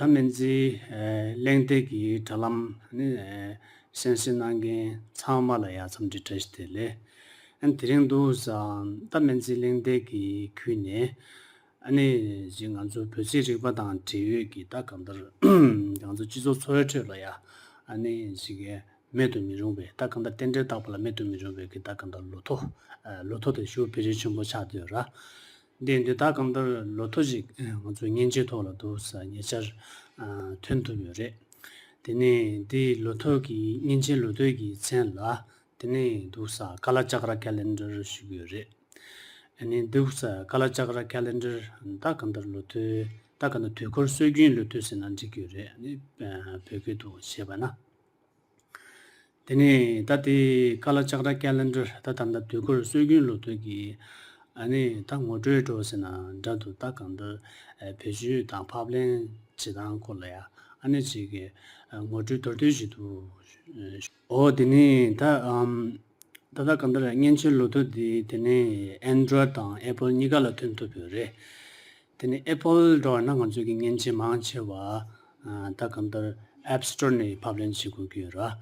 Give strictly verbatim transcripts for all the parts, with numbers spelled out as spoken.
ད་སྨན་རྩིས་ཨེ་གླེང་སྟེགས་ཀྱི་དྲ་ལམ་ནི་ཨེ་གསན་གཟིགས་གནང་མཁན་ཚང་མ་ལ་ཡ་འཚམས་འདྲི་བཀྲ་ཤིས་བདེ་ལེགས། ཨ་ནི་དེ་རིང་འདུག་ས་ད་སྨན་རྩིས་གླེང་སྟེགས་ཀྱི་ཁུལ་ནས་ཨ་ནི་ཅིག་ང་ཚོ་བོད་ཚེས་རིག་པ་དང་འབྲེལ་ཡོད་ཀྱི་ད་གང་ལྟར་ང་ཚོ་སྤྱི་ཚོགས་འཚོ་བའི་ཁྲོད་ལ་ཡ་ཨ་ནི་ཅིག་གི་མེད་དུ་མི་རུང་བའི་ད་གང་ལྟར་རྟེན་འབྲེལ་བརྟག་པ་ལ་མེད་དུ་མི་རུང་བའི་གི་ད་གང་ལྟར་ལོ་ཐོ། ཨ་ལོ་ཐོ་དེ་ཞེ་པོ་བེད་སྤྱོད་ཆེན་པོ་ཆགས་བསྡད་ཡོད་ར། འདི་འདི་ད་གང་ལྟར་ལོ་ཐོ་ཞིག་ང་ཚོས་མཉེན་ཆས་ཐོག་ལ་འདུག་ས་ཉེ་ཆར་ཨ་ཐོན་ཐུབ་ཡོད་རེད། དེ་ནས་འདི་ལོ་ཐོ་གི་མཉེན་ཆས་ལོ་ཐོ་གི་མཚན་ལ་དེ་ནས་འདུག་ས་ཀ་ལ་ཅག་ར་ཁེ་ལེན་ཌར་ཞུ་གི་ཡོད་རེད། ཨ་ནི་འདུག་ས་ཀ་ལ་ཅག་ར་ཁེ་ལེན་ཌར་ད་གང་ལྟར་ལོ་ཐོ་ད་གང་ལྟར་དུས་འཁོར་སྲོལ་རྒྱུན་ལོ་ཐོ་ཟེར་ན་འགྲིག་གི་ཡོད་རེད། ཨ་ནི་ཨ་བོད་སྐད་དུ་བཤད་པ་ན། དེ་ནས་ད་དེ་ཀ་ལ་ཅག་ར་ཁེ་ལེན་ཌར་ད་ད་ལྟ་དུས་འཁོར་སྲོལ་རྒྱུན་ལོ་ཐོ་གི་ཨ་ནི་ད་ངོ་སྤྲོད་འདྲ་ཟེར་ན་འདྲ་འདུག་ད་གང་ལྟར་ཨ་བེད་སྤྱོད་དང་ཕབ་ལེན་བྱེད་སྟངས་སྐོར་ལ་ཡ་ཨ་ནི་ཅིག་གི་ཨ་ངོ་སྤྲོད་མདོར་བསྡུས་ཤིག་འདུག་འོ་དེ་ནས་ད་ཨམ་ད་ལྟ་གང་ལྟར་མཉེན་ཆས་ལོ་ཐོ་འདི་དེ་ནས་ཨན་ཌོ་རོའི་དང་ཨེ་པལ་གཉིས་ཀ་ལ་ཐོན་ཐུབ་ཡོད་རེད། དེ་ནས་ཨེ་པལ་འདྲ་བ་ན་ང་ཚོའི་གི་མཉེན་ཆས་མང་ཆེ་བ་ཨ་ད་གང་ལྟར་ཨེབ་སི་ཊོར་ནས་ཕབ་ལེན་བྱེད་དགོས་ཀྱི་ཡོད་ར།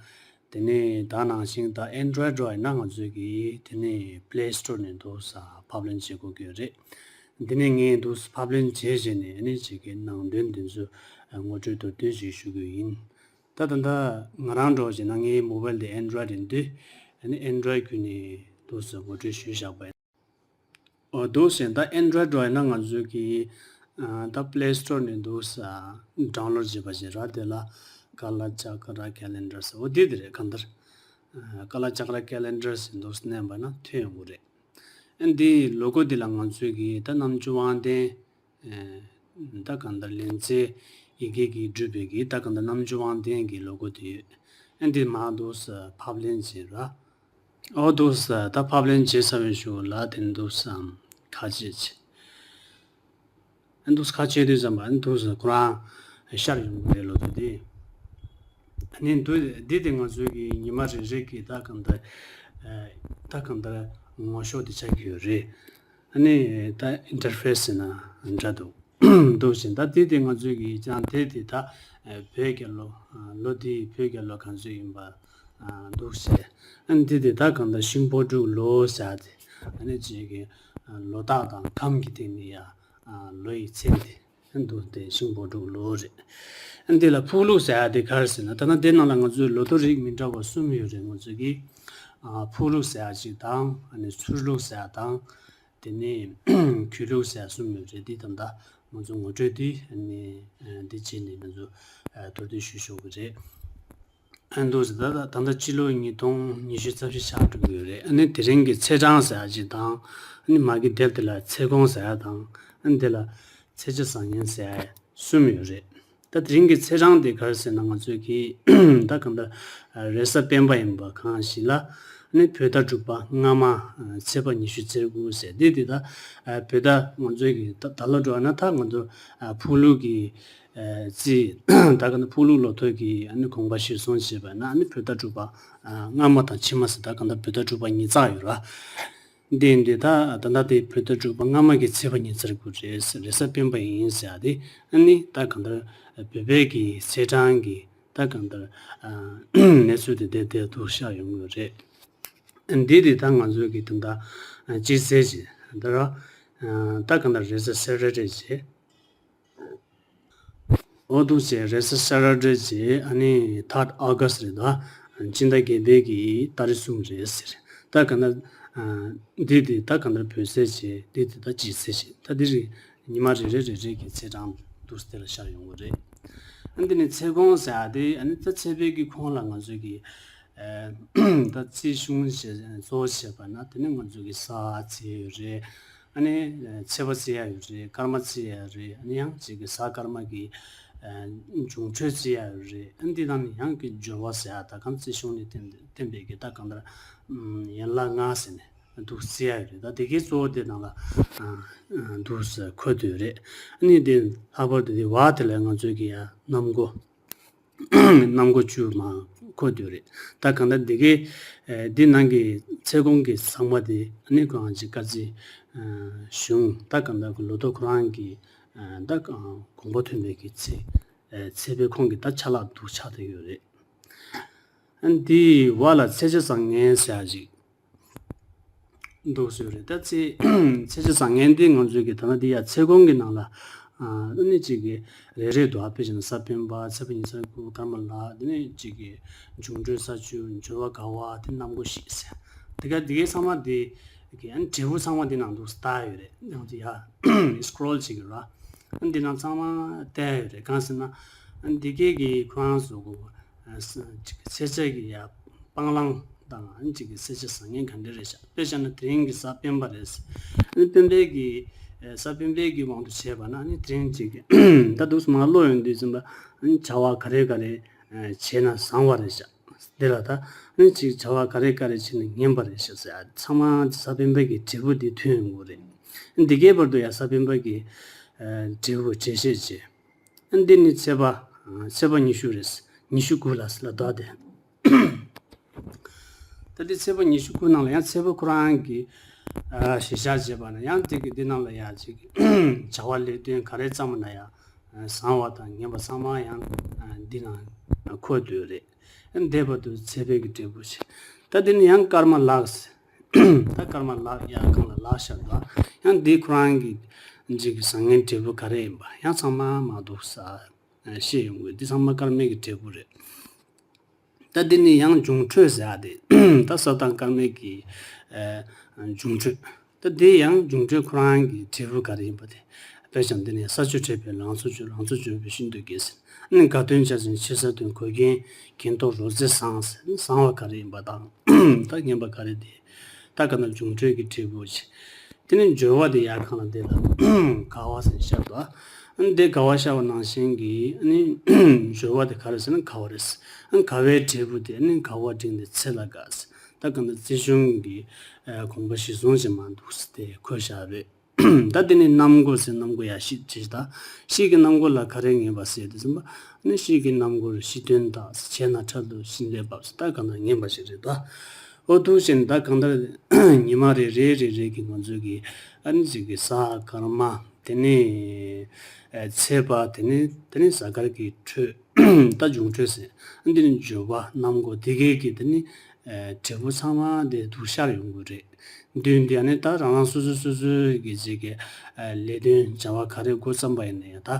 དེ་ནས་ད་ནང་བཞིན་ད་ཨན་ཌོ་རོའི་འདྲ་བ་ཡིན་ན་ང་ཚོའི་གི་དེ་ནས་པི་ལེ་སི་ཊོར་ནས་འདུག་ས་ཕབ་ལེན་བྱེད་དགོས་ཀྱི་ཡོད་རེད། དེ་ནས་ངས་འདུག་ས་ཕབ་ལེན་བྱས་བྱས་ནས་ཨ་ནི་ཅིག་གི་ནང་དོན་འདི་ཚོ་ཨ་ངོ་སྤྲོད་མདོར་བསྡུས་ཤིག་ཞུ་གི་ཡིན། ད་ད་ལྟ་ང་རང་འདྲ་བོ་བྱས་ན་ངའི་མོ་བལ་དེ་ཨན་ཌོ་རོའི་ཡིན་དུས་ཨ་ནི་ཨན་ཌོ་རོའི་བརྒྱུད་ནས་འདུག་ས་ངོ་སྤྲོད་ཞུས་བཞག་པ་ཡིན། འོ་འདུག་ཟེར་ད་ཨན་ཌོ་རོའི་འདྲ་བོ་ཡིན་ན་ང་ཚོའི་གི་ཨ་ད་པི་ལེ་སི་ཊོར་ནས་འདུག་ས་ཌའུན་ལོཌ་བྱས་པ་ཞིག་རག་དེ་ལ་ཀ་ལ་ཅག་ར་ཁེ་ལེན་ཌར་ཟེར་འོ་འདི་དེ་རེད། གང་ལྟར་ཨ་ཀ་ལ་ཅག་ར་ཁེ་ལེན་ཌར་ཟེར་འདུག་ས་མནན་པ་ན་ཐོན་ཡོང་གི་རེད། ཨ་འདི་ལོ་གོ་འདི་ལ་ང་ཚོའི་གི་ད་རྣམ་འགྱུར་དབང་ལྡན་ཨ་ད་གང་ལྟར་ལེན་ཚེ་ཡི་གེ་གིས་གྲུབ་པའི་གི་ད་གང་ལྟར་རྣམ་འགྱུར་དབང་ལྡན་གྱི་ལོ་གོ་དེ་ཡོད། ཨ་འདི་མར་འདུག་ས་ཕབ་ལེན་བྱེད་ར། འོ་འདུག་ས་ད་ཕབ་ལེན་བྱེད་ཚར་བའི་གཞུག་ལ་དེ་འདུག་སམ་ཁ་ཕྱེ་བྱེད། ཨ་འདུག་ས་ཁ་ཕྱེ་དུས་ཙམ་པ་ཨ་འདུག་ས་ཁོ་རང་ཤར་ཡོང་གི་རེད་ལོ་དེ་དེ། ཨ་ནི་འདུག་འདི་དེ་ང་ཚོའི་གི་ཉི་མ་རེ་རེ་གི་ད་གང་ལྟར་ཨ་ད་གང་ལྟར་ངོ་ཤོག་དེ་ཆགས་ཀྱི་ཡོད་རེད། ཨ་ནི་ད་ཨིན་ཊར་ཕེ་སི་ཟེར་ན་འདྲ་འདུག་འདུག་ཟེར་ད་དེ་དེ་ང་ཚོའི་གི་ཀྱང་དེ་དེ་ད་བོད་རྒྱལ་ལོ་ལོ་དེ་བོད་རྒྱལ་ལོ་ག་ཚོད་ཡིན་པ་འདུག་ཟེར། ཨ་ནི་དེ་དེ་ད་གང་ལྟར་ཤིང་ཕོ་འབྲུག་ལོ་ཟེར་དེ་ཨ་ནི་ཅིག་གི་ལོ་རྟགས་དང་སྐམ་གྱི་སྟེང་ནས་ཡ་ལོ་ཡི་མཚན་དེ་འདུག་སྟེ་ཤིང་ཕོ་འབྲུག་ལོ་རེད། ཨ་ནི་དེ་ལ་ཕུག་ལུག་ཟེར་དེ་ག་རེ་ཟེར་ན་ད་ནང་དེ་ནང་ལ་ང་ཚོའི་ལོ་ཐོ་རིགས་མི་འདྲ་བ་གསུམ་ཡོད་རེད། ང་ཚོའི་གི་ཕུག་ལུག་ཟེར་ཅིག་དང་ཨ་ནི་ཚུར་ལུག་ཟེར་དང་། དེ་ནས་གུས་ལུགས་ཟེར་གསུམ་ཡོད་རེད། འདི་ད་ལྟ་ང་ཚོ་ངོ་སྤྲོད་འདི་ནས་འདི་བྱས་ནས་ང་ཚོ་མདོར་བསྡུས་ཞུ་ཆོག་གི་རེད། ཨ་འདུག་ཟེར་ད་ད་ལྟ་སྤྱི་ལོ་ཉིས་སྟོང་ཉི་ཤུ་རྩ་བཞི་ཆགས་འགྲོ་གི་ཡོད་རེད། ཨ་ནི་དེ་རིང་གི་ཚེས་གྲངས་ཟེར་ཡ་ཅིག་དང་ཨ་ནི་མ་གི་དེབ་དེ་ལ་ཚེས་གོང་ཟེར་ཡ་དང་ཨ་ནི་དེ་ལ་ཚེས་བཅད་བཟང་ངན་ཟེར་ཡ་གསུམ་ཡོད་རེད། ད་དེ་རིང་གི་ཚེས་གྲངས་དེ་ག་རེ་ཟེར་ན་ང་ཚོས་ཀྱི་ད་གང་ལྟར་རེས་གཟའ་སྤེན་པ་ཡིན་པ་གང་ཞིག་ལ་ནི་བོད་ཟླ་དྲུག་པ་སྔ་མ་ཚེས་པ་ཉི་ཤུ་རྩ་དགུ་ཟེར་དེ་དེ་ད་བོད་ཟླ་ང་ཚོས་ཀྱི་ད་ད་ལོ་འགྲོ་བ་ན་ད་ང་ཚོ་ཕུག་ལུག་གི་རྩིས་ད་གང་ལྟར་ཕུག་ལུག་ལོ་ཐོ་གི་ནི་དགོངས་པ་གཞིར་བཟུང་བྱས་པ་ན་ནི་བོད་ཟླ་དྲུག་པ་སྔ་མ་དང་ཕྱི་མ་ཟེར་ད་གང་ལྟར་བོད་ཟླ་དྲུག་པ་ཉིས་བརྩེགས་ཡོད་ར། འདི་འདི་ད་ད་ལྟ་དེ་བོད་ཟླ་དྲུག་པ་སྔ་མ་གི་ཚེས་པ་ཉི་ཤུ་རྩ་དགུ་རེད། རེས་གཟའ་སྤེན་པ་ཡིན་ཟེར་ཡ་དེ་ཨ་ནི་ད་གང་ལྟར་བོད་པའི་གི་ཚེས་གྲངས་ཀྱི་ད་གང་ལྟར་གནས་ཚུལ་དེ་དེ་དེ་འདུག་ཤར་ཡོང་གི་རེད། འདི་དེ་ད་ང་ཚོའི་གི་ད་ལྟ་སྤྱི་ཚེས་ཀྱི་ད་ར་ད་གང་ལྟར་རེས་གཟའ་སེ་ཊར་ཌེ་བྱས། འོ་འདུག་ཟེར་རེས་གཟའ་སེ་ཊར་ཌེ་བྱས་ཨ་ནི་ཐར་ཌི་ཨོ་གྷ་སི་ཊི་རེད་ད། སྤྱི་ཟླ་བརྒྱད་པའི་གི་ཏ་རིག་གསུམ་རེད་ཟེར། ད་ག་ན་འདི་དེ་ད་ག་ན་བོད་ཟས་བྱས་འདི་དེ་ད་སྤྱི་ཟས་བྱས་ད་འདི་རེད། ཉི་མ་རེ་རེ་རེ་རེ་གི་ཚེས་གྲངས་འདུག་སེ་དེ་ལ་ཤར་ཡོང་གི་རེད། ཨ་འདི་ནི་ཚེས་གོང་ཟེར་ཡ་དེ་ཨ་ནི་ད་ཚེས་པའི་གི་གོང་ལ་ང་ཚོས་གི་ད་རྩིས་གཞུང་བྱས་གཙོ་བོ་བྱས་པ་ན་དེ་ནི་ང་ཚོས་གི་གཟའ་ཚེས་ཡོད་རེད། ཨ་ནི་ཚེས་པ་བརྩི་ཡ་ཡོད་རེད། སྐར་མ་བརྩི་ཡ་ཡོད་རེད། ཨ་ནི་ཡང་གཅིག་གི་གཟའ་སྐར་མ་གི་འབྱུང་འཕྲོད་བརྩི་ཡ་ཡོད་རེད། ཨ་ནི་འདི་དང་ནི་ཡང་གི་སྦྱོར་བ་ཟེར་ཡ་ད་གང་རྩིས་གཞུང་ནས་བསྟན་བསྟན་པའི་གི་ད་གང་ལྟར་ཡན་ལག་ལྔ་ཟེར་ནས་འདུག་བརྩི་ཡ་ཡོད་རེད། ད་དེ་གའི་གཙོ་བོ་དེ་ནང་ལ་འདུག་ཟེར་འཁོད་དེ་ཡོད་རེད། ཨ་ནི་དེ་ལྷག་པར་དུ་དེ་བ་དེ་ལ་ང་ཚོས་གི་ཡ་གནམ་སྒོ་གནམ་སྒོ་བཅུ་མ་འཁོད་དེ་ཡོད་རེད། ད་གང་ལྟར་འདི་གའི་འདི་ནང་གི་ཚེས་གོང་གི་ཚང་མ་དེ་ཨ་ནི་ཁོ་རང་གི་སྐར་རྩིས་གཞུང་ད་གང་ལྟར་གི་ལོ་ཐོ་ཁོ་རང་གི་ད་དགོངས་པ་ཐོན་པའི་གི་ཚེས་ ཚེ་དཔལ་ཁོང་གི་ད་ཆ་ལག་འདུག་ཆགས་བསྡད་ཡོད་རེད། ཨ་ནི་དེའི་བར་ལ་ཚེ་ཆེ་བཟང་ངན་ཟེར་ཡ་ཅིག་འདུག་སེ་ཡོད་རེད། ད་ཚེ་ཚེ་ཆེ་བཟང་ངན་དེ་ང་ཚོའི་གི་ད་ལྟ་འདི་ཡ་ཚེ་གོང་གི་ནང་ལ་ཨ་ནི་གཅིག་གི་རེ་རེ་འདུག་ཨ། དཔེ་བཞག་ན་ས་པཎ་པ། ཚེ་དཔལ་ཉི་ཤུ་རྩ་དགུ། ཀརྨ་ལགས། དེ་ནས་གཅིག་གི་འབྱུང་འཕྲོད་ས་བཅུ། སྦྱོར་བ་དགའ་བ། དེ་རྣམ་སྒོ་བཞི་ཟེར། དེ་ག་དེ་གའི་ཚང་མ་དེ་གི་ཨ་ནི་འབྲས་བུ་ཚང་མ་དེ་ནང་འདུག་སྟེ་ཡོད་རེད། ཡང་དེ་ཡ་སི་ཀྲོལ་བྱེད་ཀྱི་ར། ཨ་ནི་དེ་ནང་ཚང་མ་བལྟས་ཡོད་རེད། གང་ཟེར་ན་ཨ་ནི་དེ་གའི་གི་ཁོ་རང་ཚོ་གི་ཨ་ས་ཅིག་ཚེ་ཆེ་གི་ཡ་སྤང་བླང་དང་ཨ་ནི་ཅིག་གི་ཚེ་ཆེ་བཟང་ངན་ག་འདྲ་རེད་ཤག་དཔེ་བཞག་ན་དེ་རིང་གི་གཟའ་སྤེན་པ་རེད། ཨ་ནི་སྤེན་པའི་གི་ཨ་གཟའ་སྤེན་པའི་གི་དབང་དུ་བྱས་པ་ན་ཨ་ནི་དེ་རིང་ཅིག་གི་ད་འདུག་སེ་མར་ཀློག་ཡོང་དུས་ཙམ་པ་ཨ་ནི་བྱ་བ་ག་རེ་ག་རེ་ཨ་བྱས་ན་བཟང་བ་རེད་ཤག་འདི་ལ་ད་ཨ་ནི་ཅིག་བྱ་བ་ག་རེ་ག་རེ་བྱས་ན་ངན་པ་རེད་ཤག་ཟེར། ཨ་ཚང་མ་གཟའ་སྤེན་པ་གི་འབྲས་བུ་འདི་ཐོན་ཡོང་གི་རེད། འདི་གའི་བར་དུ་ཡ་གཟའ་སྤེན་པ་གི་ཨ་འབྲས་བུ་འགྲེལ་བཤད་བྱས། འདི་ནི་ཚེས་པ། ཚེས་པ་ཉི་ཤུ་རེད། ཉི་ཤུ་དགུ་ལ་ཟེར་ལ་དོགས་ཏེ། ད་འདི་ཚེས་པ་ཉི་ཤུ་དགུ་ནང་ལ་ཡང་ཚེས་པ་ཁོ་རང་གི་ཨ་གཞིར་བཞག་བྱས་པ་ན་ཡང་དེ་གི་འདི་ནང་ལ་ཡང་ཅིག་བྱ་བ་ལས་དོན་ག་རེ་བརྩམས་ན་ཡང་བཟང་བ་དང་ངན་པ་ཚང་མ་ཡང་འདི་ནང་འཁོད་འདུག་རེད། འདས་པ་དུ་ཚེས་པའི་གི་འབྲས་བུ་ཞིག་ད་འདི་ནི་ཡང་ཀརྨ་ལགས། ད་ཀརྨ་ལགས་ཡང་གང་ལ་ལགས་ཤར་བ། ཡང་འདི་ཁོ་རང་གི་འཇིག་གི་བཟང་ངན་འབྲས་བུ་ག་རེ་ཡིན་པ་ཡང་ཚང་མ་མ་འདུག་ས་ཤེས་ཡོང་གི། འདི་ཚང་མ་ཀརྨའི་གི་འབྲས་བུ་རེད། ད་འདི་ནི་ཡང་འབྱུང་འཕྲོད་ཟེར་ཡ་དེ་ད་ས་དང་ཀརྨའི་གི་འབྱུང་འཕྲོད། ད་འདི་ཡང་འབྱུང་འཕྲོད་ཁོ་རང་གི་འབྲས་བུ་ག་རེ་ཡིན་པ་དེ། དཔེ་བཞག་འདི་ནི་ས་བཅུ་འཕྲད་པས་ལང་ཚོ་བཅུ། ལང་ཚོ་བཅུ་པས་ཤིན་ཏུ་དགེ་ཟེར། ཨ་ནི་དགའ་སྟོན་བྱ་ཞིང་ཕྱི་ས་སྟོན། གོས་རྒྱན་གྱེན་ཐོགས་རོལ་རྩེད་བཟང་ཟེར། བཟང་བ་ག་རེ་ཡིན་པ་དང་ད་ངན་པ་ག་རེ་དེ། ད་ག་ན་འབྱུང་འཕྲོད་ཀྱི་འབྲས་བུ་ཆེ། དེ་ནི་སྦྱོར་བ་དེ་ཡར་གང་ལ་དེ་ལ་དགའ་བ་ཟེར་ཤར་དུ། ཨ་ནི་དེ་དགའ་བ་ཤར་བ་ནང་བཞིན་གྱི་ཨ་ནི་སྦྱོར་བ་དེ་ག་རེ་ཟེར་ན་དགའ་བ་རེད། ཨ་ནི་དགའ་བའི་འབྲས་བུ་དེ་ཨ་ནི་དགའ་བ་འབྲིང་སྟེ་ཚེ་ལ་དགའ་ཟེར། ད་ག་ན་རྩིས་གཞུང་གི་ཨ་དགོངས་པ་གཞིར་བཟུང་བྱས་མ་འདུག་ཟེར་དེ་འཁོད་བཞག་རེད། ད་དེ་ནི་གནམ་སྒོ་ཟེར། གནམ་སྒོ་ཡ་ཤི་ཅེས་ད་ཤི་གི་གནམ་སྒོ་ལ་ག་རེ་ངན་པ་ཟེར་དེ་ཟེར་བ་ནི་ཤི་གི་གནམ་སྒོར་ཤི་སྟོན་དག་ཟེར། བྱས་ན་འཕྲལ་དུ་ཤི་ལས་བབས་ཟེར། ད་ག་ན་ངན་པ་ཞིག་རེད་ད། འོ་འདུག་བྱས་ནས་ད་གང་ལྟར་ཉི་མ་རེ་རེ་རེ་རེ་གི་ང་ཚོ་གི་ཨ་ནི་ཅིག་གི་གཟའ་སྐར་མ་དེ་ནས་ཨ་ཚེས་པ་དེ་ནས་དེ་ནས་གཟའ་སྐར་གྱི་འཕྲོད་ད་འབྱུང་འཕྲོད་ཟེར། ཨ་འདི་ནི་སྦྱོར་བ་གནམ་སྒོ་དེ་གའི་གི་དེ་ནི་ཨ་འབྲས་བུ་ཚང་མ་དེ་འདུག་ཤར་ཡོང་གི་རེད། མདུན་དེ་ནི་ད་རང་རང་སོ་སོ་སོ་སོའི་གི་ཅིག་གི་ལས་དོན་བྱ་བ་ག་རེ་འགོ་བརྩམས་པ་ཡིན་ན་ཡང་ད་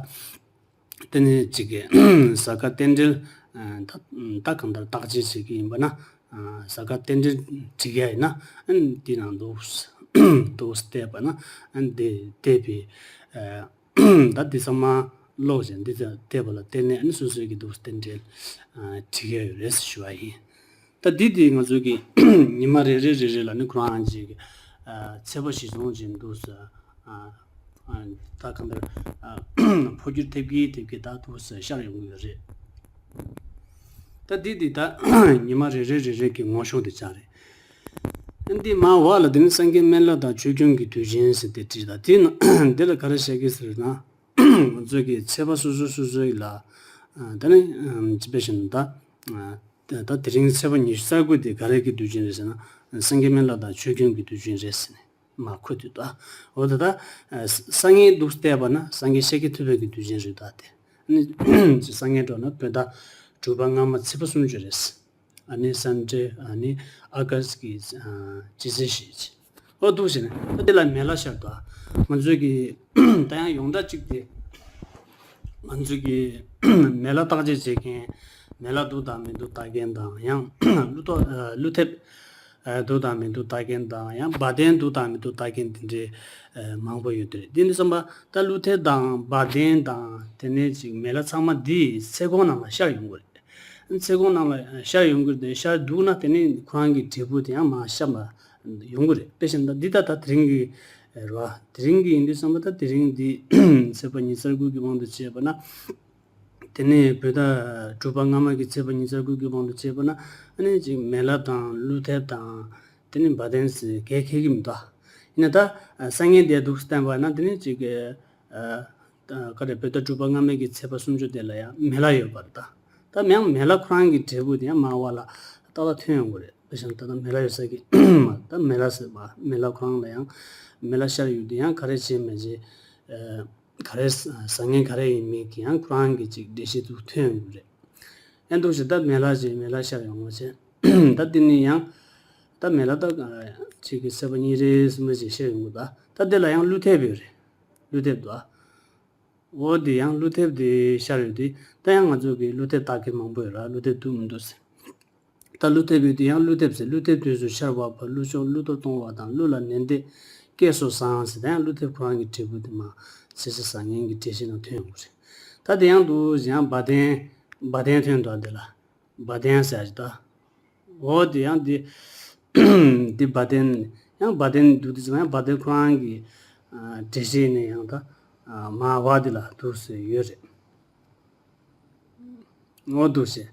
དེ་ནི་ཅིག་གི་གཟའ་སྐར་རྟེན་འབྲེལ་ད་ད་གང་ལྟར་བརྟག་དཔྱད་བྱེད་ཀྱི་ཡིན་པ་ན་གཟའ་སྐར་རྟེན་འབྲེལ་བྲིས་ཡ་ཡིན་ན་འདི་ནང་འདུག་འདུག་བལྟས་པ་ན་འདི་བལྟས་པའི། ད་འདི་ཚང་མ་ཀློག་བྱས་འདི་ཚོ་བལྟས་པ་ལ་བརྟེན་ནས་ཨ་ནི་སོ་སོའི་གི་འདུག་རྟེན་འབྲེལ་བྲིས་ཡ་ཡོད་རེད་ཞུ་བ་ཡིན། ད་འདི་དེ་ང་ཚོའི་གི་ཉི་མ་རེ་རེ་རེ་རེ་ལ་ནི་ཁོ་རང་ཅིག་ཚེས་པ་གཞིར་བཟུང་བྱས་འདུག་ས་ད་གང་ལྟར་འཕོ་འགྱུར་ཐེབས་ཀྱི་ཐེབས་ཀྱི་ད་འདུག་ས་ཤར་ཡོང་གི་ཡོད་རེད། ད་འདི་དེ་ད་ཉི་མ་རེ་རེ་རེ་རེ་གི་ངོ་ཤོག་དེ་ཆགས་རེད། འདི་མ་བ་ལ་དེ་ནི་སངས་རྒྱས་སྨན་བླ་དང་ཆོས་སྐྱོང་གི་དུས་ཆེན་ཟེར་ཏེ་བྲིས་ད་དེ་ན་འདི་ལ་ག་རེ་བཤད་ཀྱི་ཟེར་ན། ང་ཚོས་ཀྱི་ཚེས་པ་སོ་སོ་སོ་སོའི་ལ་ད་ནི་ཅི་པེ་ཤིན་ད་ད་དེ་རིང་ཚེས་པ་ཉི་ཤུ་རྩ་དགུ་དེ་ག་རེ་གི་དུས་ཆེན་རེད་ཟེར་ན་སངས་རྒྱས་སྨན་བླ་དང་ཆོས་སྐྱོང་གི་དུས་ཆེན་རེད་ཟེར་ནས་མ་འཁོད་དུས་ད་འོ་ད་ད་སངས་རྒྱས་འདུག་བལྟས་པ་ན་སངས་རྒྱས་ཤཱཀྱ་ཐུབ་པའི་གི་དུས་ཆེན་རེད་ད་དེ་ནི་སངས་རྒྱས་འགྲོ་ན་བོད་ཟླ་དྲུག་པ་སྔ་མ་ཚེས་པ་སུམ་ཅུ་རེད། ཨ་ནི་སེམས་ཁྲལ་ཨ་ནི་ཨ་ག་སི་གི་སྤྱི་ཚེས་ཤིག་ཨོ་འདུག་བྱས་ནས་ད་འདི་ལ་མེ་ལ་ཤར་དུ་ང་ཚོས་ཀྱི་ད་ཡང་ཡོངས་གྲགས་གཅིག་དེ་ང་ཚོས་ཀྱི་མེ་ལ་བརྟག་དཔྱད་བྱེད་མཁན་མེ་ལ་འདུག་དང་མི་འདུག་ལྟ་མཁན་དང་ཡང་ཀླུ་ཐོ་ཀླུ་ཐེབས་འདུག་དང་མི་འདུག་ལྟ་མཁན་དང་ཡང་བ་དན་འདུག་དང་མི་འདུག་ལྟ་མཁན་དེ་འདྲའི་མང་པོ་ཡོད་དེ་རེད། འདི་ནི་བསམ་པ་ད་ཀླུ་ཐེབས་དང་བ་དན་དང་དེ་ནས་ཅིག་མེ་ལ་ཚང་མ་འདི་ཚེས་གོང་ནང་ལ་ཤར་ཡོང་གི་རེད། ཚེས་གོང་ནང་ལ་ཤར་ཡོང་གི་རེད། ཤར་འདུག་ན་དེ་ནི་ཁོ་རང་གི་འབྲས་བུ་དེ་ཡང་མར་ཤར་མར་ཡོང་གི་རེད། དཔེ་བཞག་ན་འདི་ད་ད་དེ་རིང་གི་རེད་བ། དེ་རིང་གི་ཡིན་དུས་ཙམ་པ་ད་དེ་རིང་འདི་ཚེས་པ་ཉི་ཤུ་རྩ་དགུ་གི་དབང་དུ་བྱས་པ་ན། དེ་ནས་བོད་ཟླ་དྲུག་པ་སྔ་མ་གི་ཚེས་པ་ཉི་ཤུ་རྩ་དགུ་གི་དབང་དུ་བྱས་པ་ན་ཨ་ནི་ཅིག་མེ་ལ་དང་ཀླུ་ཐེབས་དང་དེ་ནི་བ་དན་ཟེར་གས་ཁེལ་གི་མི་འདུག་ཡིན་ན་ད་སངས་རྒྱས་འདས་འདུག་བསྟན་པ་ན་དེ་ནི་ཅིག་གི་ཨ་ད་ག་རེ་བོད་ཟླ་དྲུག་པ་སྔ་མའི་གི་ཚེས་པ་སུམ་ཅུ་དེ་ལ་ཡང་མེ་ལ་ཡོད་པ་རེད་ད། ད་མེ་མེ་ལ་ཁོ་རང་གི་འབྲས་བུ་དེ་ཡང་མར་བ་ལ་ཏག་ཏག་ཐོན་ཡོང་གི་རེད། དཔེ་བཞག་ན་ད་ལྟ་མེ་ལ་ཡོད་ས་གི་མ་ད་མེ་ལ་ཟེར་བ་མེ་ལ་ཁོ་རང་ལ་ཡང་མེ་ལ་ཤར་ཡོང་དུས་ཡང་ག་རེ་བྱེད་མི་བྱེད་ ག་རེ་བཟང་ངན་ག་རེ་ཡིན་མིན་གྱི་ཡང་ཁོ་རང་གི་ཅིག་འགྲེལ་བཤད་དུ་ཐོན་ཡོང་གི་རེད། ཨེ་འདུག་ཞེ་ད་མེ་ལ་ཞེ་མེ་ལ་ཤར་ཡོང་བ་བྱས། ད་དེ་ནི་ཡང་ད་མེ་ལ་ད་ཅིག་གི་ཚེས་པ་གཉིས་རེ་གསུམ་རེ་ཅིག་ཤར་ཡོང་གི་འདུག་ད་དེ་ལ་ཡང་ཀླུ་ཐེབས་ཡོད་རེད། ཀླུ་ཐེབས་འདུག་འོ་དེ་ཡང་ཀླུ་ཐེབས་དེ་ཤར་ཡོད་དེ། ད་ཡང་ང་ཚོ་གི་ཀླུ་ཐེབས་ལྟ་མཁན་མང་པོ་ཡོད་ར། ཀླུ་ཐེབས་འདུག་མི་འདུག་ཟེར། ད་ཀླུ་ཐེབས་ཡོད་དེ་ཡང་ཀླུ་ཐེབས་ཟེར། ཀླུ་ཐེབས་དུས་སུ་ཤར་བ་ཕ། ཀླུ་ཤོག་ཀླུ་གཏོར་གཏོང་བ་དང་། ཀླུ་ལ་ནན་ཏན་སྐྱེས་སོ་བཟང་ཟེར། ད་ཡང་ཀླུ་ཐེབས་ཁོ་རང་གི་འབྲས་བུ་དེ་མ་ཚེ་ཚེ་བཟང་ངན་གྱི་འགྲེལ་བཤད་ནང་ཐོན་ཡོང་གི་རེད། ད་དེ་ཡང་འདུག་ཟེར་ཡང་བ་དན། བ་དན་ཐོན་འདུག་དེ་ལ། བ་དན་ཟེར་ཡ་ཅིག་ད། འོ་དེ་ཡང་དེ་དེ་བ་དན། ཡང་བ་དན་འདུག་དེ་ཚོ་ཡང་བ་དན་ཁོ་རང་གི་ཨ་འགྲེལ་བཤད་ནས་ཡང་ད་ཨ་མ་བ་དེ་ལ་འདུག་ཟེར་ཡོད་རེད། འོ་འདུག་ཟེར།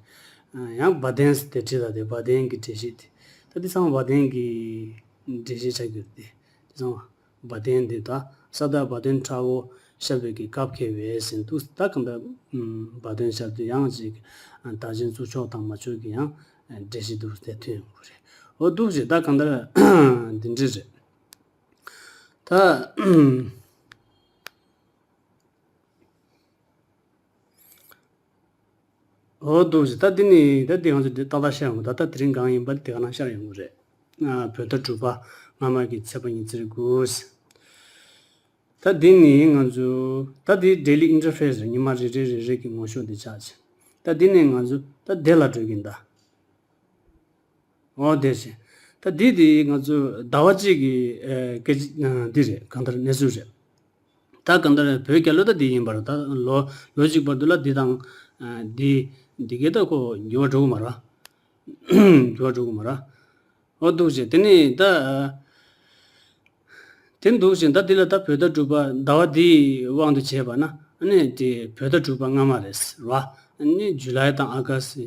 ཡང་བ་དན་ཟེར་དེ་བྲིས་ད་དེ་བ་དན་གྱི་འགྲེལ་བཤད་དེ། ད་དེ་ཚང་མ་བ་དན་གྱི་འགྲེལ་བཤད་ཆགས་ཀྱི་ཡོད་རེད་དེ། དེ་ཚང་མ། བ་དན་འདི་དག་ས་བདག་བ་དན་ཁྲ་བོ་ཞབས་པད་ཀྱི་སྐབས་ཁེལ་བས་ཟེར་འདུག་ད་གང་ལྟར་བ་དན་ཞབས་དེ་ཡང་ཅིག་བདག་ཆེན་གཙུག་ཆོག་དང་མ་ཆོག་གི་ཡང་འགྲེལ་བཤད་འདུག་དེ་ཐོན་ཡོང་གི་རེད། འོ་འདུག་ཅེས་ད་གང་ལྟར་འདི་འདྲ་རེད། ད། འོ་འདུག་ཟེར། ད་འདི་ནི་ད་འདི་ང་ཚོ་འདི་ཏག་ཏག་ཤར་ཡོང་གི། ད་ལྟ་དེ་རིང་གང་ཡིན་པ་དེ་ག་ན་ཤར་ཡོང་གི་རེད། ཨ་བོད་ཟླ་དྲུག་པ་སྔ་མ་གི་ཚེས་པ་ཉི་ཤུ་རྩ་དགུ་ཟེར། ད་འདི་ནི་ང་ཚོ་ད་འདི་daily interface རེད། ཉི་མ་རེ་རེ་རེ་རེ་གི་ངོ་ཤོག་འདི་ཆགས་ཅིང་། ད་འདི་ནི་ང་ཚོ་ད་འདི་ལ་འགྲོ་གིན་ད། འོ་དེ་བཞིན། ད་འདི་དེ་ང་ཚོ་ཟླ་བ་གཅིག་གི་ཨ་སྐད་ཆ་འདི་རེད། གང་ལྟར་གནས་ཚུལ་རེད། ད་གང་ལྟར་བོད་རྒྱལ་ལོ་ད་འདི་ཡིན་པར། ད་ལོ་ལོ་གཅིག་བར་དུ་ལ་འདི་དང་ཨ་འདི་འདི་གའི་ད་ཁོ་འགྱུར་བ་འགྲོ་གི་མ་རེད། འགྱུར་བ་འགྲོ་གི་མ་རེད། འོ་འདུག་ཅེས་དེ་ནི་ད། དེ་འདུག་ཅེས་ད་འདི་ལ་ད་བོད་ཟླ་དྲུག་པ་ཟླ་བ་འདིའི་དབང་དུ་བྱས་པ་ན་ཨ་ནི་དེ་བོད་ཟླ་དྲུག་པ་སྔ་མ་རེད་ར། ཨ་ནི་ཇུ་ལའི་དང་ཨ་ག་སི་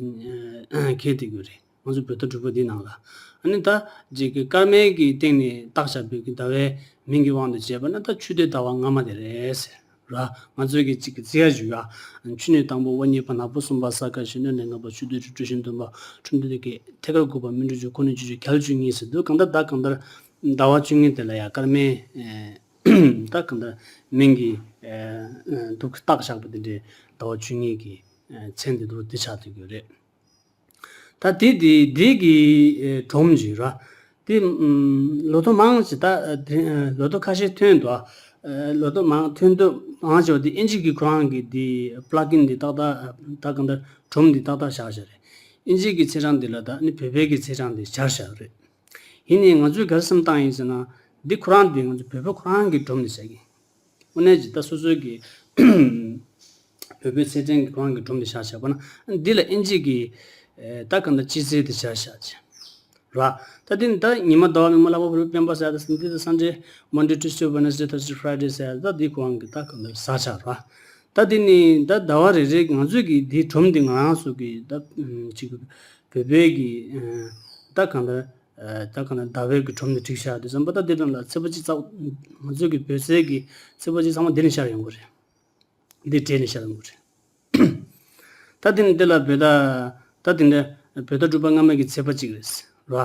ཁེལ་བསྡད་ཀྱི་རེད། ང་ཚོ་བོད་ཟླ་དྲུག་པ་འདིའི་ནང་ལ། ཨ་ནི་ད་ཅིག་གི་སྐར་མའི་གི་སྟེང་ནས་བཏགས་བཞག་པའི་གི་ཟླ་བའི་མིང་གི་དབང་དུ་བྱས་པ་ན་ད་ཆུ་སྟོད་ཟླ་བ་སྔ་མ་དེ་རེད་ཟེར་ར། ང་ཚོའི་གི་ཅིག་གི་རྩིས་ཡ་ཞུ་ཡ། ཆུ་སྣོད་དང་པོ་དབང་གཉིས་པ། ནག་པོ་གསུམ་པ། ས་ཀ་བཞི། སྣོད་ནི་ལྔ་པ། ཆུ་སྟོད་དྲུག། གྲུ་བཞི་བདུན་པ། ཁྲུམས་སྟོད་བརྒྱད། ཐད་ཀར་དགུ་པ། སྨིན་དྲུག་བཅུ། ཁུ་ནུ་བཅུ་གཅིག། གྱ་ལོ་བཅུ་གཉིས་ཟེར་འདུག་གང་ལྟར་ད་གང་ལྟར་ཟླ་བ་བཅུ་གཉིས་དེ་ལ་ཡ་སྐར་མའི་ཨེ་ད་གང་ལྟར་མིང་གི་ཨེ་འདུག་བཏགས་བཞག་པ་དེ་འདྲའི་ཟླ་བ་བཅུ་གཉིས་ཀྱི་ཨེ་མཚན་དེ་འདུག་འདི་ཆགས་བསྡད་ཀྱི་ཡོད་རེད། ད་དེ་དེ་དེ་གི་ཨེ་སྒྲོམ་ཅིག་ར། དེ་ཨམ་ལོ་ཐོ་མང་ཞིག་ད་ཨ་དེ་ཨ་ལོ་ཐོ་ཁ་ཤས་ཐོན་འདུག་ཨ་ལོ་ཐོ་མང་ཐོན་ཐོ་མང་ཆེ་བ་དེ་ཨིན་ཇི་གི་ཁོ་རང་གི་དེ་པླག་ཨིན་དེ་ཏག་ཏག་ཨ་ད་གང་ལྟར་སྒྲོམ་དེ་ཏག་ཏག་བཞག་བཞག་རེད། ཨིན་ཇི་གི་ཚེས་གྲངས་དེ་ལ་ད་ནི་བོད་པའི་གི་ཚེས་གྲངས་དེ་སྦྱར་བཞག་རེད། ཡིན་ནའི་ང་ཚོས་ག་རེ་སེམས་བཏང་ཡིན་ཟེར་ན། འདི་ཁོ་རང་དེ་ང་ཚོ་བོད་པ་ཁོ་རང་གི་སྒྲོམ་དེ་བཞག་གི། དངོས་གནས་ཀྱི་ད་སོ་སོའི་གི་བོད་པའི་ཚེས་གྲངས་ཀྱི་ཁོ་རང་གི་སྒྲོམ་དེ་བཞག་བཞག་པ་ན། འདི་ལ་ཨིན་ཇི་གི་ཨེ་ད་གང་ལྟར་སྤྱི་ཚེས་དེ་བཞག་བཞག་ཅིག་ར། ད་འདི་ནི་ད་ཉི་མ་ཟླ་བ་མིག་དམར་ལྷག་པ་ཕུར་བུ་སྤེན་པ་ཟེར་ཡ་ད་འདི་ད་Sunday Monday Tuesday Wednesday Thursday Friday ཟེར་ཡ་ད་འདི་ཁོ་རང་གི་ད་གང་ལྟར་བཞག་བཞག་ར། ད་འདི་ནི་ད་ཟླ་བ་རེ་རེ་ང་ཚོའི་གི་འདི་སྒྲོམ་འདི་ང་རང་ཚོ་གི་ད་ཅིག་བོད་པའི་གི་ཨེ་ད་གང་ལྟར་ཨེ་ད་གང་ལྟར་ཟླ་བའི་གི་སྒྲོམ་དེ་བསྒྲིགས་བཞག་དུས་ཙམ་པ་ད་འདི་རྣམས་ལ་ཚེས་པ་གཅིག་ཙམ་ང་ཚོའི་གི་བོད་ཟླའི་གི་ཚེས་པ་གཅིག་ཚང་མ་འདི་ནས་ཤར་ཡོང་གི་རེད། འདི་གྲས་ནས་ཤར་ཡོང་གི་རེད། ད་འདི་ནི་འདི་ལ་བོད་ཟླ་ད་འདི་འདྲ་བོད་ཟླ་དྲུག་པ་སྔ་མ་གི་ཚེས་པ་གཅིག་རེད་ར།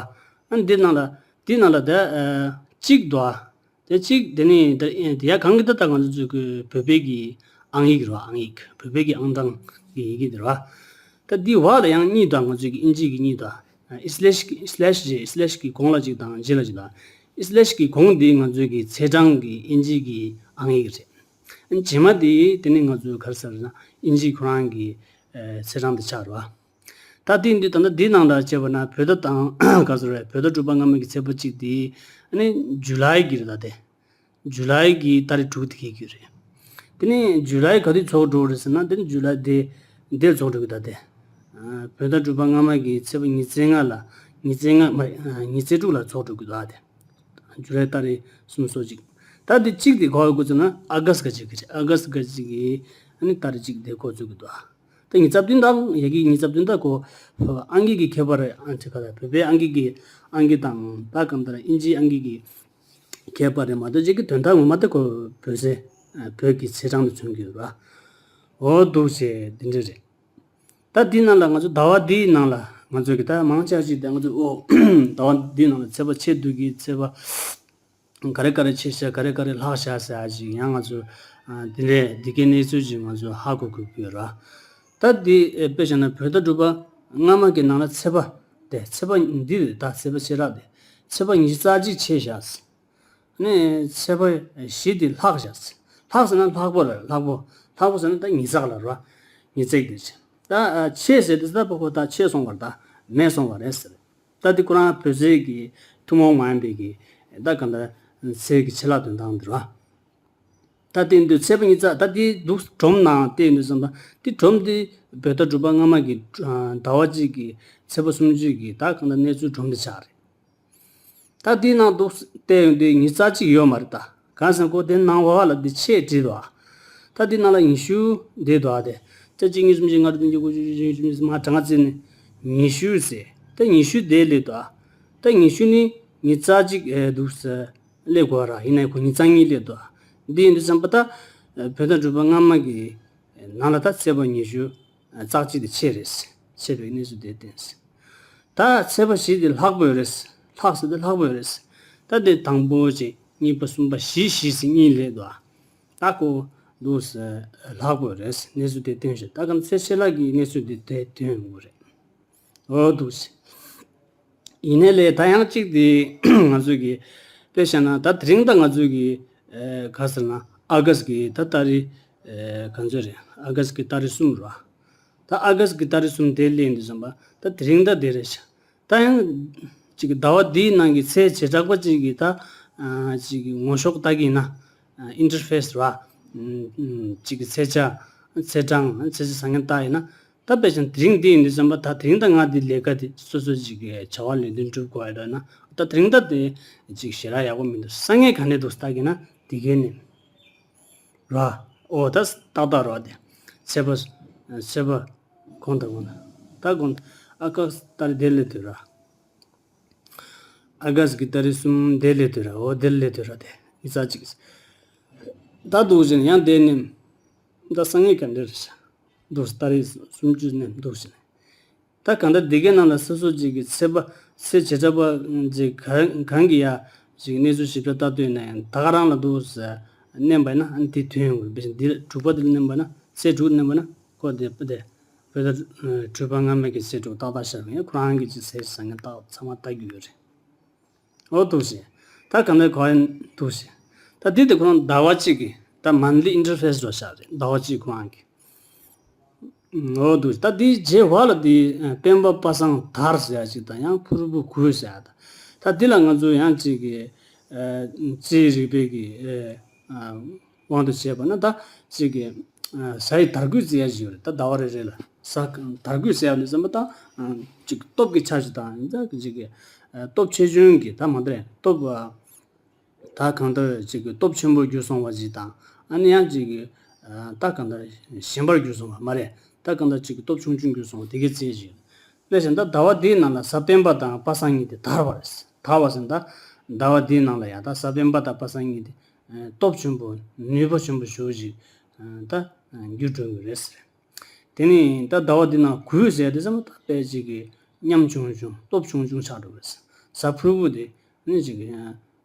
ཨ་འདི་ནང་ལ་འདི་ནང་ལ་ད་ཨེ་གཅིག་འདུག་ཨ། དེ་གཅིག་དེ་ནི་ད་ཨེ་དེ་ཡ་གང་གི་ད་ད་ང་ཚོ་ཚོའི་གི་བོད་པའི་གི་ཨང་ཡིག་རེད་བ། ཨང་ཡིག་བོད་པའི་གི་ཨང་གྲངས་གི་ཡི་གེ་དེ་རེད་བ། ད་འདི་བ་ལ་ཡང་གཉིས་འདུག་ང་ཚོའི་གི་ཨིན་ཇི་གི་གཉིས་འདུག་ཨི་སི་ལེཤ་གི་ཨི་སི་ལེཤ་རྗེས་ཨི་སི་ལེཤ་གི་གོང་ལ་གཅིག་དང་རྗེས་ལ་གཅིག་དང་། ཨི་སི་ལེཤ་གི་གོང་འདི་ང་ཚོའི་གི་ཚེས་གྲངས་གི་ཨིན་ཇི་གི་ཨང་ཡིག་རེད། རྗེས་མ་དེ་དེ་ནི་ང་ཚོའི་ག་རེ་ཟེར་ན་ཨིན་ཇི་ཁོ་རང་གི་ཨེ་ཚེས་གྲངས་དེ་ཆགས་རེད་བ། ད་དེ་འདི་ད་ལྟ་འདི་ནང་ལ་བྱས་པ་ན་བོད་ཟླ་དང་ག་ཚོད་རེད། བོད་ཟླ་དྲུག་པ་སྔ་མ་གི་ཚེས་པ་གཅིག་དེ་ཨ་ནི་ཇུ་ལའི་གི་རེད། ད་དེ་ཇུ་ལའི་གི་ཏ་རིག་དྲུག་དེ་གི་རེད། དེ་ནི་ཇུ་ལའི་ག་དུས་ཚོགས་འགྲོ་རེད་ཟེར་ན། དེ་ནི་ཇུ་ལའི་དེ་འདིར་ཚོགས་འགྲོ་གི། ད་དེ་ཨ་བོད་ཟླ་དྲུག་པ་སྔ་མ་གི་ཚེས་པ་ཉི་ཤུ་རྩ་ལྔ་ལ་ཉི་ཤུ་རྩ་ལྔ་མ་རེད། ཨ་ཉི་ཤུ་རྩ་དྲུག་ལ་ཚོགས་འགྲོ་གི་འདུག་ཨ་དེ། ཇུ་ལའི་ཏ་རིག་གསུམ་སོ་གཅིག་ད་དེ་གཅིག་དེ་ག་པར་དགོས་ཟེར་ན་ཨ་ག་སི་ཀ་གཅིག་གི་རེད། ཨ་ག་སི་ཀ་གཅིག་གི་ཨ་ནི་ཏ་རིག་གཅིག་དེ་འགོ་བཙུགས་གི་འདུག་ད་ཉི་ཤུ་རྩ་བདུན་དང་ཡ་གི་ཉི་ཤུ་རྩ་བདུན་ད་གོ་ཨང་ཀི་གི་ཁྱད་པར་རེད། ཨ་ཅེ་ག་ད་བོད་པའི་ཨང་ཀི་གི་ཨང་ཀི་དང་ད་གང་ལྟར་ཨིན་ཇིའི་ཨང་ཀི་གི་ཁྱད་པར་རེད་མ་གཏོགས་ཅིག་གི་དོན་དག་ངོ་མ་ད་གོ་བོད་ཟེར་བོད་ཀྱི་ཚེས་གྲངས་དེ་མཚོན་གི་ཡོད་ར། འོ་འདུག་ཅེས་འདི་འདྲ་རེད། ད་འདི་ནང་ལ་ང་ཚོ་ཟླ་བ་འདིའི་ནང་ལ་ང་ཚོ་གི་ད་མང་ཆེ་བ་ཅིག་ད་ང་ཚོ་ཨོ་ཟླ་བ་འདིའི་ནང་ལ་ཚེས་པ་ཆེ་སྡུག་གི་ཚེས་པ་ག་རེ་ག་རེ་ཆེ་ཤག་ག་རེ་ག་རེ་ལྷག་ཤག་ཟེར་ཡ་ཅིག་ཡང་ང་ཚོ་ ཨ། དེ་འདྲའི་འདི་གའི་གནས་ཚུལ་ཅིག་ང་ཚོས་ཧ་གོ་དགོས་ཀྱི་ཡོད་ར། ད་འདི་དཔེ་བཞག་ན་བོད་ཟླ་དྲུག་པ་སྔ་མ་གི་ནང་ལ་ཚེས་པ་དེ། ཚེས་པ་འདི་རེད། ད་ཚེས་པ་ཕྱེད་རག་དེ། ཚེས་པ་ཉི་ཤུ་རྩ་གཅིག་ཕྱེད་བཞག་ཟེར། ནས་ཚེས་པ་བཞི་དེ་ལྷག་བཞག་ཟེར། ལྷག་ཟེར་ན་ལྷག་པོ་རེད། ལྷག་པོ། ལྷག་པོ་ཟེར་ན་ད་ཉིས་བརྩེགས་ལ་ར། ཉིས་བརྩེགས་དེ་བྱས། ད་ཨ། ཕྱེད་ཟེར་དེ་ད་པ་ཁོ་ད་ཕྱེད་སོང་བར་ད་མེད་སོང་བ་རེད་ཟེར། ད་དེ་ཁོ་རང་བོད་ཚེས་ཀྱི་ཐུན་མོང་མ་ཡིན་པའི་གི། ད་གང་ལྟར་ཚེས་ཀྱི་ཕྱེད་ལྷག་དོན་དག་འདི་ར། ད་དེ་འདི་ཚེས་པ་ཉིས་བརྩེགས། ད་དེ་འདུག་སྒྲོམ་ནང་བལྟས་ཡོང་དུས་ཙམ་པ་དེ། སྒྲོམ་དེ་བོད་ཟླ་དྲུག་པ་སྔ་མ་གི་ཟླ་བ་གཅིག་གི་ཚེས་པ་སུམ་ཅུ་གི་ད་གང་ལྟར་གནས་ཚུལ་སྒྲོམ་དེ་ཆགས་རེད། ད་དེའི་ནང་འདུག་བལྟས་ཡོང་དུས་ཉིས་བརྩེགས་གཅིག་ཡོད་མ་རེད་ད། གང་ཟེར་ན་ཁོ་དེ་ནང་བ་ལ་དེ་ཕྱེད་བྲིས་འདུག་ཨ། ད་དེ་ནང་ལ་ཉི་ཤུ་བསྡད་འདུག་ཨ། དེ་ད་གཅིག་གཉིས་གསུམ་བཞི་ལྔ་དྲུག་བདུན་བརྒྱད་དགུ་བཅུ་བཅུ་གཅིག་བཅུ་གཉིས་མ་གྲངས་བརྩིས་ནས་ཉི་ཤུ་ཟེར། ད་ཉི་ཤུ་དེ་སླེབས་འདུག་ཨ། ད་ཉི་ཤུ་ནི་ཉིས་བརྩེགས་གཅིག་ཨེ་འདུག་ཟེར་སླེབས་དགོས་ར། ཡིན་ནའི་ཁོ་ཉིས་བརྩེགས་གཉིས་སླེབས་འདུག་ཨ། འདི་ཡིན་དུས་ཙམ་པ་ད་བོད་ཟླ་དྲུག་པ་སྔ་མ་གི་ནང་ལ་ད་ཚེས་པ་ཉི་ཤུ་རྩ་གཅིག་དེ་ཕྱེད་རེད། ཕྱེད་པའི་གནས་ཚུལ་དེ་བསྟན། ད་ཚེས་པ་བཞི་དེ་ལྷག་པོ་ཡོད་རེད། ལྷག་ཟེར་དེ་ལྷག་པོ་ཡོད་རེད། ད་དེ་དང་པོ་གཅིག་གཉིས་པ་གསུམ་པ་བཞི། བཞི་ཟེར་གཉིས་སླེབས་འདུག་ཨ། ད་ཁོ་འདུག་ཟེར་ལྷག་པོ་ཡོད་རེད། གནས་ཚུལ་དེ་བསྟན་ཞིང་། ད་གང་ཚེས་ཕྱེད་ལྷག་གི་གནས་ཚུལ་དེ་དེ་བསྟན་ཡོང་གི་རེད། འོ་འདུག་ཟེར། ཡིན་ནའི་ལས་ད་ཡང་གཅིག་དེ་ང་ཚོས་ཀྱི་དཔེ་བཞག་ན། ད་དེ་རིང་ད་ང་ཚོས་ཀྱི་ཨེ་ག་ཟེར་ན། ཨ་ག་སི་ཀྱི་ད་ཏ་རིག་ཨེ་ག་ཚོད་རེད། ཨ་ག་སི་ཀྱི་ཏ་རིག་གསུམ་རེད། ད་ཨ་ག་སི་ཀྱི་ཏ་རིག་གསུམ་དེ་སླེབས་དུས་ཙམ་པ་ད་དེ་རིང་ད་དེ་རེད་ཤག་ད་ཡང་ཅིག་ཟླ་བ་འདིའི་ནང་གི་ཚེས་བྱེ་བྲག་པ་ཅིག་གི་ད་ཨ་ཅིག་གི་ངོ་ཤོག་ལྟ་གི་ཡིན་ན། ཨ་ཨིན་ཊར་ཕེ་སི་རེད་བ། ཨམ་ཅིག་གི་ཚེས་ཆ། ཚེས་གྲངས། ཚེས་ཆ་བཟང་ངན་ལྟ་ཡིན་ན། ད་དཔེ་བཞག་ན་དེ་རིང་འདི་ཡིན་དུས་ཙམ་པ། ད་དེ་རིང་ད་ང་འདི་ལས་ཀ་འདི་སོ་སོ་ཅིག་གི་བྱ་བ་ལས་དོན་སྒྲུབ་དགོས་ཡོད་ན། ད་དེ་རིང་ད་དེ་ཅིག་ཞེ་དྲག་ཡག་པོ་མི་འདུག་སང་ཉིན་ག་འདྲ་འདུག་ལྟ་གི་ན་དེ་གའི་ནི། ར། འོ་ད་ཏག་ཏག་ར་དེ། ཚེས་པ། ཚེས་པ། གོང་དང་གོང་དང་། ད་གོང་ཨ་ག་སི་ཀྱི་ཏ་རིག་དེ་སླེབས་དུས་ར། ཨ་ག་སི་ཀྱི་ཏ་རིག་གསུམ་དེ་སླེབས་དུས་ར། འོ་དེ་སླེབས་དུས་ར་དེ་ཉིས་བརྩེགས་གཅིག་ད་འདུག་ཟེར་ན་ཡང་དེ་ནི། ད་སང་ཉིན་ག་འདྲ་རེད་ཤག་འདུག་ཏ་རིག་སུམ་ཅུ་ནས་འདུག་ཟེར་ན། ད་གང་ལྟར་འདི་གའི་ནང་ལ་སོ་སོ་ཅིག་གི་ཚེས་པ། ཚེས་བྱེ་བྲག་པ་ཅིག་གང་གང་གི་ཡ་ཅིག་གནས་ཚུལ་ཞིབ་ཕྲ་ལྟ་འདོད་ན་ཡང་ད་ག་རང་ལ་འདུག་ཟེར་མནན་པ་ཡིན་ན། ཨ་ནི་དེ་ཐོན་ཡོང་གི་རེད། དཔེ་བཞག་ན་འདི་དྲུག་པ་དེ་ལ་མནན་པ་ན། ཚེས་དྲུག་མནན་པ་ན་ཁོ་དེ་དེ་བོད་ཟླ་དྲུག་པ་སྔ་མའི་གི་ཚེས་དྲུག་ཏག་ཏག་ཤར་བ་ཡིན། ཁོ་རང་གི་ཅིག་ཚེས་བཟང་ངན་ཏག་ཚང་མ་ལྟ་རྒྱུ་ཡོད་རེད། འོ་འདུག་ཟེར། ད་གང་ལྟར་གོ་ཡིན་འདུག་ཟེར། ད་འདི་དེ་ཁོ་རང་ཟླ་བ་གཅིག་གི་ད་མན་ལི་ཨིན་ཊར་ཕེ་སི་འདྲ་ཤག་རེད། ཟླ་བ་གཅིག་ཁོ་རང་གི་འོ་འདུག་ད་འདིའི་རྗེས་བ་ལ་འདི་སྤེན་པ་པ་སངས་དར་ཟེར་ཡ་ཅིག་དང་། ཡང་ཕུར་བུ་གུ་ཟེར་ཡ་དང་། ད་འདི་ལ་ང་ཚོ་ཡང་ཅིག་གི་ཨ་རྩིས་རིག་པའི་གི་ཨ་དབང་དུ་བྱས་པ་ན། ད་ཅིག་གི་ཨ་གཟའི་དར་གོས་རྩི་ཡ་ཞིག་ཡོད་རེད། ད་ཟླ་བ་རེ་རེ་ལ་གཟའ་དར་གོས་ཟེར་ཡ་ནི་ཙམ་པ་ད་ཨ་ཅིག་སྟོབས་ཀྱི་ཆ་ཞིག་དང་། ད་ཅིག་གི་ཨ་སྟོབས་ཆེ་ཆུང་གི་ད་མ་འདྲ་སྟོབས་ཨ། ད་གང་ལྟར་ཅིག་གི་སྟོབས་ཆེན་པོར་གྱུར་སོང་བ་ཞིག་དང་། ཨ་ནི་ཡང་ཅིག་གི་ཨ་ད་གང་ལྟར་ཞན་པར་གྱུར་སོང་བ་མ་རེད། ད་གང་ལྟར་ཅིག་གི་སྟོབས་ཆུང་ཆུང་གྱུར་སོང་བ་དེ་གའི་རྩིས་ཞིག་དཔེ་བཞག་ན་ད་ཟླ་བ་འདིའི་ནང་ལ་གཟའ་སྤེན་པ་དང་པ་སངས་གཉིས་དེ་དར་བ་རེད། དར་བ་ཟེར་ན་ད་ཟླ་བ་འདིའི་ནང་ལ་ཡང་ད་གཟའ་སྤེན་པ་དང་པ་སངས་གཉིས་དེ་ཨ་སྟོབས་ཆེན་པོ་ནུས་པ་ཆེན་པོ་ཞེ་པོ་ཅིག་ཨ་ད་འགྱུར་འགྲོ་གི་རེད་ཟེར། དེ་ནས་ད་ཟླ་བ་འདི་ནང་གུ་ཟེར་དེ་ཙམ་ད་དཔེ་ཅིག་གི་ཉམ་ཆུང་ཆུང་སྟོབས་ཆུང་ཆུང་ཆགས་འགྲོ་བས། གཟའ་ཕུར་བུ་དེ་ནི་ཅིག་གི་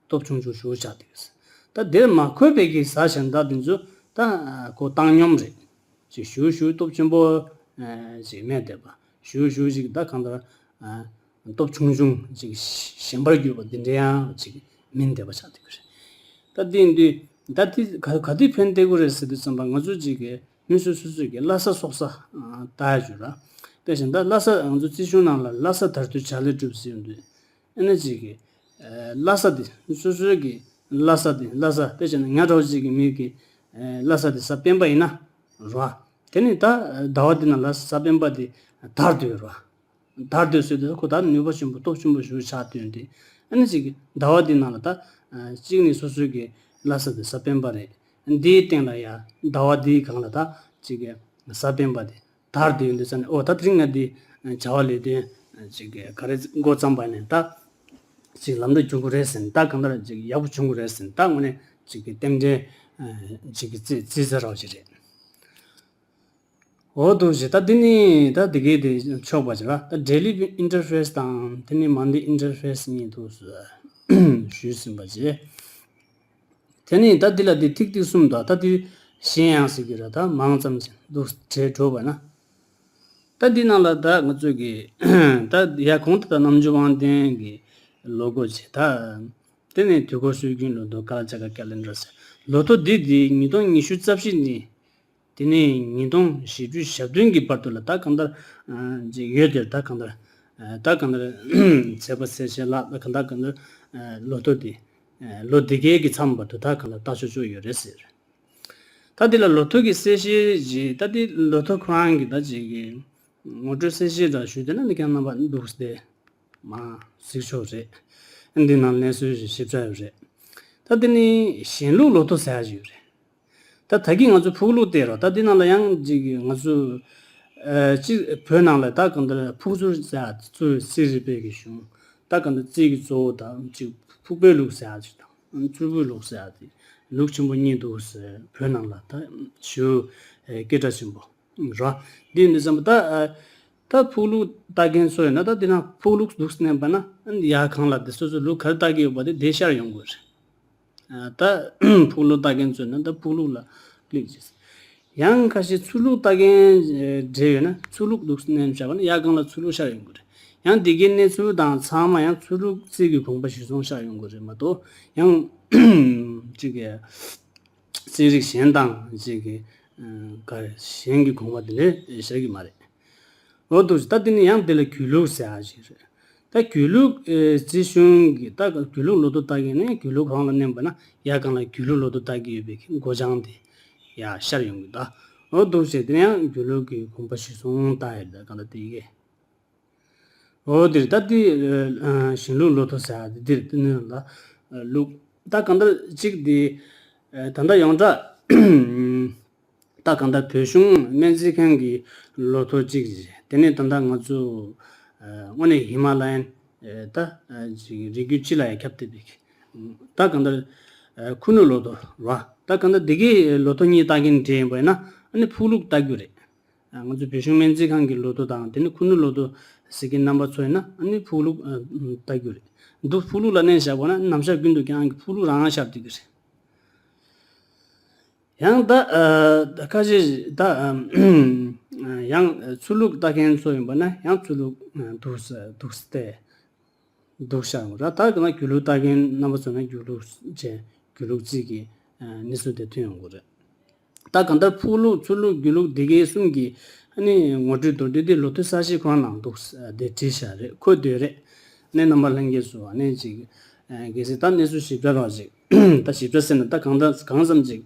སྟོབས་ཆུང་ཆུང་ཞེ་པོ་ཆགས་འདུག་ད་དེར་མ་འཁོད་པའི་གི་གཟའ་གཞན་དག་དེ་ཚོ་ད་གོ་བཏང་སྙོམས་རེད། ཅིག་ཞེ་པོ་ཞེ་པོ་སྟོབས་ཆེན་པོ་ཅིག་མེད་བསྡད་པ། ཞེ་པོ་ཞེ་པོ་ཅིག་ད་གང་ལྟར་སྟོབས་ཆུང་ཆུང་ཅིག་ཞན་པར་གྱུར་པ་འདི་འདྲ་ཡང་ཅིག་མིན་བསྡད་པ་ཆགས་འདུག་རེད། ད་དེ་ཡིན་དུས་ད་དེ་ག་ག་དུས་ཕན་བདེ་གི་རེད་ཟེར་དུས་ཙམ་པ། ང་ཚོ་ཅིག་གི་མི་སོ་སོ་སོ་སོའི་གི་བླ་གཟའ་སྲོག་གཟའ་ལྟ་ཡ་ཅིག་ཡོད་ར། དཔེ་བཞག་ན་ད་བླ་གཟའ། ང་ཚོ་རྩིས་གཞུང་ནང་ལ་བླ་གཟའ་དར་དུས་བྱ་ལས་སྒྲུབ་ཟེར་ཡོང་དུས། ཨ་ནི་ཅིག་གི་ཨ་བླ་གཟའ་དེ་སོ་སོའི་གི་བླ་གཟའ་དེ། བླ་གཟའ་དཔེ་བཞག་ན་ང་འདྲ་བོ་ཅིག་གི་མི་གི་ཨ་བླ་གཟའ་དེ་གཟའ་སྤེན་པ་ཡིན་ན་ར། དེ་ནི་ད་ཟླ་བ་འདི་ནང་ལ་གཟའ་སྤེན་པ་དེ་དར་དུས་ར། དར་དུས་ཟེར་དུས་ཁོ་ད་ནུས་པ་ཆེན་པོ་སྟོབས་ཆེན་པོ་ཞེ་པོ་ཆགས་དུས་དེ། ཨ་ནི་ཅིག་གི་ཟླ་བ་འདི་ནང་ལ་ད་ཨ་གཅིག་ནི་སོ་སོའི་གི་བླ་གཟའ་དེ་གཟའ་སྤེན་པ་རེད། འདིའི་སྟེང་ལ་ཡ་ཟླ་བ་འདིའི་སྒང་ལ་ད་ཅིག་གི་གཟའ་སྤེན་པ་དེ་དར་དུས་འདི་ཙམ་ནས། འོ་ད་དེ་རིང་ང་འདི་བྱ་བ་ལས་དོན་ཅིག་ག་རེ་འགོ་བརྩམས་པ་ནས་ད་ཅིག་ལམ་འགྲོ་འགྱུར་གྱི་རེད་ཟེར་ནས། ད་གང་ལྟར་ཅིག་ཡག་པོ་བྱུང་གི་རེད་ཟེར་ནས། ད་དངོས་གནས་ཅིག་གི་རྟེན་འབྲེལ་ཅིག་གི་རྩིས་རྩིས་ཟེར་རོགས་ཅིག་རེད། འོ་འདུག་ཅིག་ད་འདི་ནི་ད་འདི་གའི་དེ་ཆོག་པ་ཅིག་ར། ད་ཌེ་ལི་ཨིན་ཊར་ཕེ་སི་དང་དེ་ནི་མན་ལི་ཨིན་ཊར་ཕེ་སི་གཉིས་འདུག་ཞུས་ཟིན་པ་ཅིག་དེ་ནི་ད་འདི་ལ་འདི་ཐིག་ཐིག་གསུམ་དང་། ད་འདི་ གཞན་ཡང་ཟེར་གྱི་རེད། ད་མང་ཙམ་ཞིག་འདུག་བྲིས་འགྲོ་བ་ན། ད་འདི་ནང་ལ་ད་ང་ཚོས་ཀྱི་ད་ཡ་གོང་དུ་ད་རྣམ་འགྱུར་དབང་ལྡན་གྱི་ལོ་འགོ་བྱས། ད་དེ་ནས་དུས་འཁོར་སྲོལ་རྒྱུན་ལོ་ཐོ། Kalachakra calendar ཟེར། ལོ་ཐོ་འདི་འདི་ཉིས་སྟོང་ཉི་ཤུ་རྩ་བཞི་ནས་དེ་ནས་ཉིས་སྟོང་བཞི་བཅུ་ཞེ་བདུན་གྱི་བར་དུ་ལ་ད་གང་ལྟར་ཨ་ཅིག་ཡོད་དེ། ད་གང་ལྟར་ཨ་ད་གང་ལྟར་ཚེས་པ་ཚེས་བྱེད་ལ་ད་གང་ལྟར་གང་ལྟར་ཨ་ལོ་ཐོ་འདི་ཨ་ལོ་འདི་གའི་གི་མཚམས་བར་དུ་ད་གང་ལྟར་ལྟ་ཆོག་ཆོག་ཡོད་རེད་ཟེར། ད་འདི་ལ་ལོ་ཐོ་གི་གསལ་བཤད་ཅིག་ད་འདི་ལོ་ཐོ་ཁོ་རང་གི་ད་ཅིག་གི་ངོ་སྤྲོད་གསལ་བཤད་འདྲ་ཞུས་བསྡད་ན་འདི་ཀྱང་རྣམ་པ་འདུག་སྟེ་མ་གཟིགས་ཆོག་རེད། འདི་ནང་གནས་ཚུལ་ཞིབ་ཕྲ་ཡོད་རེད། ད་འདི་ནི་གཞན་ལུགས་ལོ་ཐོ་ཟེར་ཡག་ཅིག་ཡོད་རེད། ད་ད་གིན་ང་ཚོ་ཕུག་ལུགས་བལྟས་རོགས། ད་འདི་ནང་ལ་ཡང་ཅིག་ང་ཚོ་ཨ་ཅིག་བོད་ནང་ལ་ད་གང་ལྟར་ཕུག་ཚུལ་ཟེར་ཡག་གཙོ་བོ་རྩིས་རིག་པའི་གི་གཞུང་། ད་གང་ལྟར་རྩིས་ཀྱི་གཙོ་བོ་དང་ཅིག་ཕུག་པའི་ལུགས་ཟེར་ཡག་ཅིག་དང་། གཙོ་བོའི་ལུགས་ཟེར་ཡག་དེ་ལུགས་ཆེན་པོ་གཉིས་འདུག་ཟེར། བོད་ནང་ལ་ད་ཞུ་ཨེ་སྐད་གྲགས་ཆེན་པོ་ར། འདི་འདི་ཙམ་པ་ད་ཨ་ད་ཕུག་ལུགས་ལྟ་མཁན་ཚོ་ཡིན་ན་ད་འདི་ན་ཕུག་ལུགས་འདུག་སེ་མནན་པ་ན་ཡ་གང་ལ་འདི་སོ་སོ་ལུགས་ག་རེ་ལྟ་གི་ཡོད་པ་དེ་དེ་ཤར་ཡོང་དགོས་རེད། ཨ་ད་ཕུག་ལུགས་ལྟ་མཁན་ཚོ་ཡིན་ན་ད་ཕུག་ལུགས་ལ་ཀླིག་བྱས། ཡང་ཁ་ཤས་ཚུར་ལུགས་ལྟ་མཁན་འདྲ་ཡོད་ན་ཚུར་ལུགས་འདུག་སེ་མནན་བཞག་པ་ན་ཡ་གང་ལ་ཚུར་ལུགས་ཤར་ཡོང་གི་རེད། ཡང་འདི་གའི་གནས་ཚུལ་དང་ཚང་མ་ཡང་ཚུར་ལུགས་རྩིས་ཀྱི་དགོངས་པ་གཞིར་བཟུང་ཤར་ཡོང་གི་རེད་མ་གཏོགས། ཡང་ཅིག་གི་རྩིས་རིག་གཞན་དང་ཅིག་གི་ག་གཞན་གྱི་དགོངས་པ་དེ་ལས་ཤར་གྱི་མ་རེད། འོ་འདུག་སེ། ད་འདི་ནི་ཡང་འདི་ལ་གུས་ལུགས་ཟེར་ཡག་ཅིག་རེད། ད་གུས་ལུགས་ཨེ་རྩིས་གཞུང་གི་ད་གུས་ལུགས་ལོ་ཐོ་ལྟ་གི་ནས་གུས་ལུགས་གང་ལ་མནན་པ་ན་ཡ་གང་ལ་གུས་ལུགས་ལོ་ཐོ་ལྟ་གི་ཡོད་པའི་མགོ་བྱང་དེ་ཡ་ཤར་ཡོང་གི། ད་འོ་འདུག་སེ་དེ་ནི་ཡང་གུས་ལུགས་ཀྱི་དགོངས་པ་གཞིར་བཟུང་ལྟ་ཡོད། ད་གང་ལྟར་དེ་ཡི་གེ། འོ་འདིར་ད་འདི་ཨ་གཞན་ལུགས་ལོ་ཐོ་ཟེར་ཡག་དེ་འདིར་དེ་ནི་ལ་ལུགས་ད་གང་ལྟར་གཅིག་འདི་ཨ་ད་ལྟ་ཡོངས་གྲགས་ད་གང་ལྟར་བོད་གཞུང་སྨན་རྩིས་ཁང་གི་ལོ་ཐོ་གཅིག་རེད། དེ་ནས་ད་ལྟ་ང་ཚོ་ཨ་དངོས་གནས་ཧི་མ་ལ་ཡན་ཨ་ད་ཨ་ཅིག་རི་རྒྱུད་སྤྱི་ལ་ཡང་ཁྱབ་བསྡད་པའི་ད་གང་ལྟར་ཨ་ཁུ་ནུ་ལོ་ཐོ་ར། ད་གང་ལྟར་འདི་གའི་ལོ་ཐོ་གཉིས་ལྟ་མཁན་འདྲ་ཡིན་པ་ཡིན་ན་ཨ་ནི་ཕུག་ལུགས་ལྟ་རྒྱུ་རེད། ང་ཚོ་བོད་གཞུང་སྨན་རྩིས་ཁང་གི་ལོ་ཐོ་དང་དེ་ནི་ཁུ་ནུ་ལོ་ཐོ་ཟེར་མཁན་རྣམ་པ་ཚོ་ཡིན་ན་ཨ་ནི་ཕུག་ལུགས་ཨ་ལྟ་རྒྱུ་རེད། འདུག་ཕུག་ལུགས་ལ་མནན་བཞག་པ་ན་ནམ་ཞག་ཀུན་ཏུ་ཀྱང་ཕུག་ལུགས་རང་ཤར་བསྡད་ཀྱི་རེད། ཡང་ད་ཨ་ཁ་ཤས་ད་ཨ་ཡང་ཚུར་ལུགས་ལྟ་མཁན་ཚོ་ཡིན་པ་ན་ཡང་ཚུར་ལུགས་ཨ་འདུག་སེ་འདུག་སེ་བལྟས། འདུག་ཤར་འགྲོ་ར། ད་ག་ན་གུས་ལུགས་ལྟ་མཁན་རྣམ་པ་ཚོ་ན་གུས་ལུགས་བྱས་གུས་ལུགས་རྩིས་ཀྱི་ཨ་གནས་ཚུལ་དེ་ཐོན་ཡོང་གི་རེད། ད་གང་ལྟར་ཕུག་ལུགས་ཚུར་ལུགས་གུས་ལུགས་འདི་གའི་གསུམ་གྱི་ཨ་ནི་ངོ་སྤྲོད་མདོར་བསྡུས་དེ་ལོ་ཐོའི་གསལ་བཤད་ཁོ་རང་ནང་འདུག་སེ་དེ་བྲིས་བཞག་རེད། འཁོད་སྡོད་རེད། ཨ་ནི་རྣམ་པ་ལྷན་རྒྱས་ཚོ་ཨ་ནི་ཅིག་ཨ་གལ་སྲིད་ད་གནས་ཚུལ་ཞིབ་ཕྲ་རོགས་ཅིག་ད་ཞིབ་ཕྲ་ཟེར་ན་ད་གང་ལྟར་གང་ཙམ་ཅིག་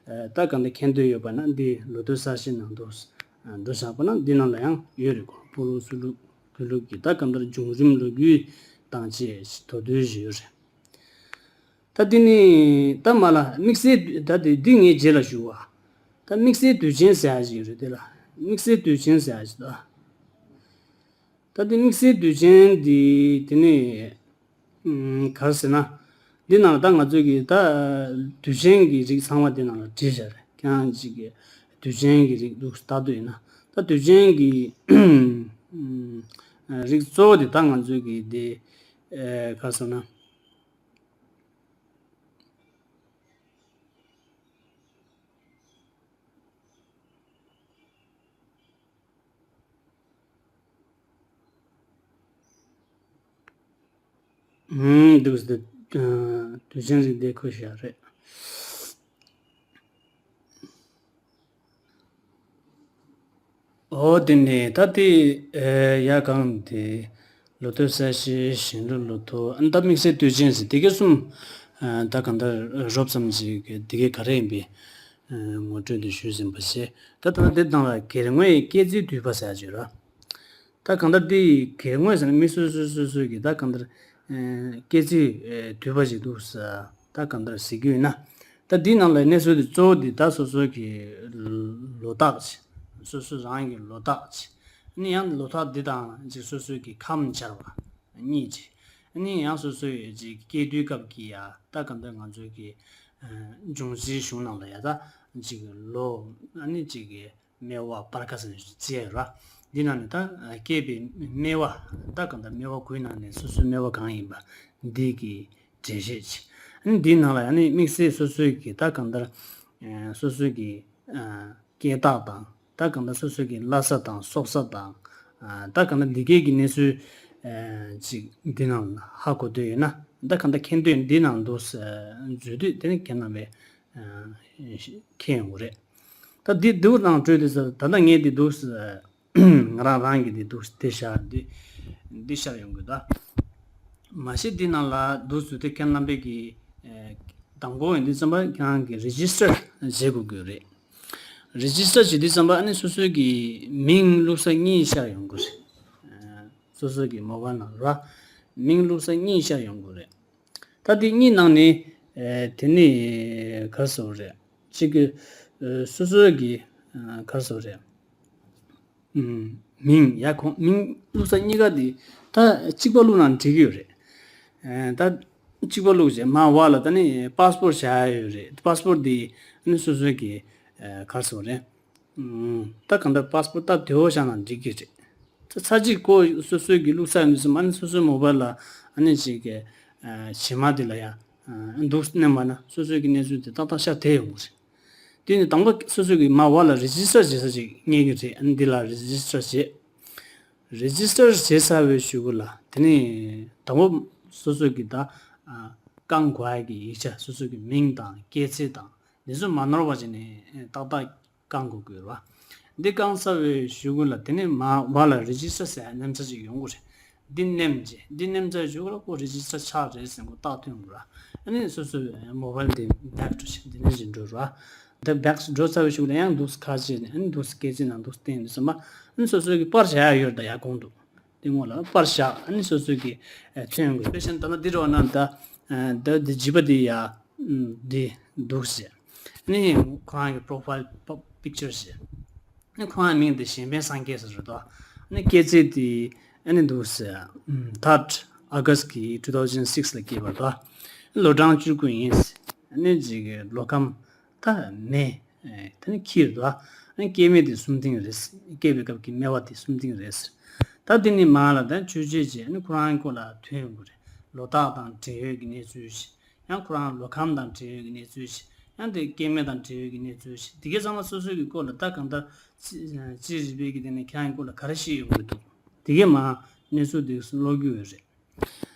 ཨ་ད་གང་ལྟར་མཁྱེན་འདོད་ཡོད་པ་ན་འདི་ལོ་ཐོའི་གསལ་བཤད་ནང་འདུག་སེ་ཨ་འགྲོ་བཞག་པ་ན་འདི་ནང་ལ་ཡང་ཡོད་རེད་གོ། ཕུག་ལུགས་ཚུར་ལུགས་གུས་ལུགས་ཀྱི་ད་གང་ལྟར་བྱུང་རིམ་ལོ་རྒྱུས་དང་བཅས་མདོར་བསྡུས་ཤིག་ཡོད་རེད། ད་འདི་ནི་ད་མ་ལ་དམིགས་བསལ་ད་འདི་འདི་ངས་རྗེས་ལ་ཞུ་བ། ད་དམིགས་བསལ་དུས་ཆེན་ཟེར་ཡག་ཅིག་ཡོད་རེད། དེ་ལ་དམིགས་བསལ་དུས་ཆེན་ཟེར་ཡག་ཅིག་ད། ད་འདི་དམིགས་བསལ་དུས་ཆེན་འདི་དེ་ནི་ཨམ་ག་རེ་ཟེར་ན། འདི་ནང་ལ་ད་ང་ཚོས་ཀྱི་ད་དུས་ཆེན་གྱི་རིགས་ཚང་མ་འདི་ནང་ལ་བྲིས་བཞག་རེད། ཁྱེད་རང་ཅིག་གི་དུས་ཆེན་གྱི་རིགས་འདུག་ལྟ་དུས་ཡིན་ན་ད་དུས་ཆེན་གྱི་ཨམ་རིགས་གཙོ་བོ་དེ་ད་ང་ཚོས་ཀྱི་འདི་ཨེ་ག་རེ་ཟེར་ན། ཨུམ་འདུག་སེ་དུས་ཆེན་རིགས་འདི་འཁོད་བཞག་རེད། འོ་དེ་ནས་ད་དེ་ཨེ་ཡ་གང་དེ་ལོ་ཐོའི་གསལ་བཤད་གཞན་ལུགས་ལོ་ཐོ་ཨ་ནི་ད་དམིགས་བསལ་དུས་ཆེན་ཟེར་དེ་གའི་གསུམ་ཨ་ད་གང་ལྟར་རོབ་ཙམ་ཞིག་གི་དེ་གའི་ག་རེ་ཡིན་པའི་ཨ་ངོ་སྤྲོད་དེ་ཞུས་ཟིན་པ་བྱས། ད་ད་དེ་དང་ལ་གེར་ངོས་སྐྱེས་ཚེས་བསྡུས་པ་ཟེར་ཡག་ཅིག་ཡོད་ར། ད་གང་ལྟར་དེ་གེར་ངོས་ཟེར་ན་མི་སོ་སོ་སོ་སོའི་གི་ད་གང་ལྟར་ཨེ་སྐྱེས་ཚེས་ཨེ་བསྡུས་པ་ཞིག་འདུག་ས། ད་གང་ལྟར་ཟེར་རྒྱུ་ཡིན་ན། ད་འདིའི་ནང་ལ་གནས་ཚུལ་དེ་གཙོ་བོ་དེ་ད་སོ་སོའི་གི་ལོ་རྟགས་ཅིག་སོ་སོ་རང་གི་ལོ་རྟགས་ཅིག་ཨ་ནི་ཡང་ལོ་རྟགས་འདི་དང་ཅིག་སོ་སོའི་གི་ཁམས་སྦྱར་བ་གཉིས་ཅིག་ཨ་ནི་ཡང་སོ་སོའི་ཅིག་སྐྱེས་དུས་སྐབས་ཀྱི་ཡ་ད་གང་ལྟར་ང་ཚོའི་གི་ཨ་འབྱུང་རྩིས་གཞུང་ནང་ལ་ཡ་ད་ཅིག་ལོ་ཨ་ནི་ཅིག་གི་སྨེ་བ་སྤར་ཁ་ཟེར་ནས་བརྩི་ཡ་ཡོད་ར། འདི་ནང་ནས་ད་སྐྱེས་པའི་སྨེ་བ་ད་གང་ལྟར་སྨེ་བ་དགུའི་ནང་ནས་སོ་སོའི་སྨེ་བ་གང་ཡིན་པ་འདི་གི་འགྲེལ་བཤད་ཅིག་ཨ་ནི་འདིའི་ནང་ལ་ཡང་ནི་དམིགས་བསལ་སོ་སོའི་གི་ད་གང་ལྟར་ ཨ་སོ་སོའི་གི་ཨ་སྐད་གྲགས་དང་། ད་གང་ལྟར་སོ་སོའི་གི་བླ་གཟའ་དང་སྲོག་གཟའ་དང་། ཨ་ད་གང་ལྟར་འདི་གའི་གི་གནས་ཚུལ་ཨ་ཅིག་འདི་ནང་ཧ་གོ་འདོད་ཡོད་ན། ད་གང་ལྟར་མཁྱེན་འདོད་འདི་ནང་འདུག་ཨ་འཛུལ་དུས་དེ་ནི་ཁྱེད་རྣམ་པས་ཨ་མཁྱེན་ཡོང་གི་རེད། ད་འདི་འདུག་ནང་བྲོས་དུས་ད་ལྟ་ངས་འདི་འདུག་ཨ་ང་རང་རང་གི་འདི་འདུག་དེ་ཤར་འདི་འདི་ཤར་ཡོང་གི་ད། མ་གཞི་འདི་ནང་ལ་འདུག་ཟེར་དུས་ཁྱེད་རྣམ་པས་ཀྱི་ཨ་དང་པོ་ཡིན་དུས་ཙམ་པ་ཁྱེད་རང་གི་རི་ཇི་སི་ཊར་བྱེད་དགོས་ཀྱི་རེད། རི་ཇི་སི་ཊར་བྱེད་དུས་ཙམ་པ་ཨ་ནི་སོ་སོའི་གི་མིང་བླུགས་ས་གཉིས་ཤར་ཡོང་གི་རེད། ཨ་སོ་སོའི་གི་མོ་བཱལ་ནང་ར་མིང་བླུགས་ས་གཉིས་ཤར་ཡོང་གི་རེད། ད་དེ་གཉིས་ནང་ནས་ཨ་དེ་ནི་ག་རེ་ཟེར་དགོས་རེད། གཅིག་གི་ཨ་སོ་སོའི་གི་ཨ་ག་རེ་ཟེར་དགོས་རེད། ཨུམ། མིང་ཡ་ཁོང་མིང་བླུགས་ས་གཉིས་ཀ་དེ་ད་གཅིག་པ་བླུགས་ན་འགྲིག་གི་ཡོད་རེད། ཨ་ད་གཅིག་པ་བླུགས་རྗེས་མར་འོག་ལ་ད་ནི་པཱ་སི་པོར་ཊི་བཞག་ཡ་ཡོད་རེད། པཱ་སི་པོར་ཊི་དེ་ནི་སོ་སོའི་གི་ཨ་ག་རེ་ཟེར་དགོས་རེད། ཨུམ། ད་གང་ལྟར་པཱ་སི་པོར་ཊི་ད་དེ་འོག་བཞག་ན་འགྲིག་གི་རེད། ད་ཚར་གཅིག་ཁོ་སོ་སོའི་གི་བླུགས་ས་ཡོད་ནི་སོ་མ་ནི་སོ་སོའི་མོ་བཱལ་ལ་ཨ་ནི་ཅིག་གི་ཨ་བྱེ་མ་དེ་ལ་ཡ་ཨ་འདུག་མནན་པ་ན་སོ་སོའི་གི་གནས་ཚུལ་དེ་ཏག་ཏག་ཤར་བསྡད་ཡོང་གི་རེད། དེ་ནི་དང་པོ་སོ་སོ་གིས་མར་འོག་ལ་རི་ཇི་སི་ཊར་བྱེད་ས་ཅིག་རྙེད་ཀྱི་རེད། ཨ་ནི་འདི་ལ་རི་ཇི་སི་ཊར་བྱེད། རི་ཇི་སི་ཊར་བྱེད་ཚར་བའི་གཞུག་གུ་ལ་དེ་ནི་དང་པོ་སོ་སོ་གིས་ད་ཨ་བཀང་དགོས་ཡ་གི་ཡིག་ཆ་སོ་སོ་གི་མིང་དང་སྐྱེས་ཚེས་དང་འདི་ཚོ་མ་ནོར་བ་བྱས་ནས་ཏག་ཏག་བཀང་དགོས་ཀྱི་ཡོད་རེད་བ། འདི་བཀང་ཚར་བའི་གཞུག་གུ་ལ་དེ་ནི་མར་འོག་ལ་རི་ཇི་སི་ཊར་ཟེར་ཡ་མནན་ས་ཅིག་ཡོང་གི་རེད། འདི་མནན་རྗེས་འདི་མནན་ཚར་གཞུག་ལ་ཁོ་རི་ཇི་སི་ཊར་ཆགས་རེད་ཟེར་ཁོ་རྟགས་ཐོན་དགོས་ར། ཨ་ནི་སོ་སོའི་མོ་བཱལ་འདི་བེག་འགྲོ་ཞིག་འདི་ནས་ཅིག་འགྲོ་ར། འདི་བེག་འགྲོ་ཚར་བའི་གཞུག་ལ་ཡང་འདུག་སེ་ཁ་ཕྱེ་ནས་ཨ་ནི་འདུག་སེ་སྐྱེས་ཚེས་ནང་འདུག་སེ་བསྟན་ཡོང་དུས་ཙམ་པ་ཨ་ནི་སོ་སོའི་གི་པར་བཞག་ཡ་ཡོད་རེད་ད་ཡར་གོང་དུ། འདི་སྔོན་ལ་པར་བཞག་ཨ་ནི་སོ་སོའི་གི་ཨ་མཚོན་དགོས། དཔེ་བཞག་ན་ད་ལྟ་འདི་རེད་བ་ན་ད་ཨ་ད་འདི་བྱིས་པ་འདི་ཡ་འདི་འདུག་སེ་ཨ་ནི་ཁོ་རང་གི་པོ་རོ་ཕའིལ་པིག་ཅར་ཟེར། ཨ་ནི་ཁོ་རང་མིང་དེ་གཞན་ཕན་སངས་རྒྱས་ཟེར་རེད་དོ། ཨ་ནི་སྐྱེས་ཚེས་དེ་ཨ་ནི་འདུག་སེ་ཨམ་third August གི་two thousand six ལ་སྐྱེས་པ་རེད་དོ། ལོ་གྲངས་བཅུ་དགུ་ཡིན། ཨ་ནི་ཅིག་གི་ལོ་ཁམས་ད་མེ་ཨེ་ད་ནི་ཁྱི་རེད་དོ། ཨ་ནི་སྐྱེ་དམན་དེ་སུམ་ལྡན་རེད། སྐྱེས་པའི་སྐབས་ཀྱི་སྨེ་བ་དེ་སུམ་ལྡན་རེད། ད་དེ་ནི་མ་ལ་ད་ཆོས་བྱེད་ཅེས་ཨ་ནི་ཁོ་རང་སྐོར་ལ་ཐོན་ཡོང་གི་རེད། ལོ་རྟགས་དང་འབྲེལ་ཡོད་ཀྱི་གནས་ཚུལ་ཞིག་ཡང་ཁོ་རང་ལོ་ཁམས་དང་འབྲེལ་ཡོད་ཀྱི་གནས་ཚུལ་ཞིག་ཡང་དེ་སྐྱེ་དམན་དང་འབྲེལ་ཡོད་ཀྱི་གནས་ཚུལ་ཞིག་དེ་གའི་ཚང་མ་སོ་སོའི་གི་སྐོར་ལ་ད་གང་ལྟར་རྩིས་རྩིས་རིག་པའི་གི་དེ་ནས་ཁྱེད་རང་གི་སྐོར་ལ་ག་རེ་ཤེས་ཡོང་གི་འདུག་དེ་གའི་མ་གནས་ཚུལ་དེ་ཀློག་རྒྱུ་ཡོད་རེད།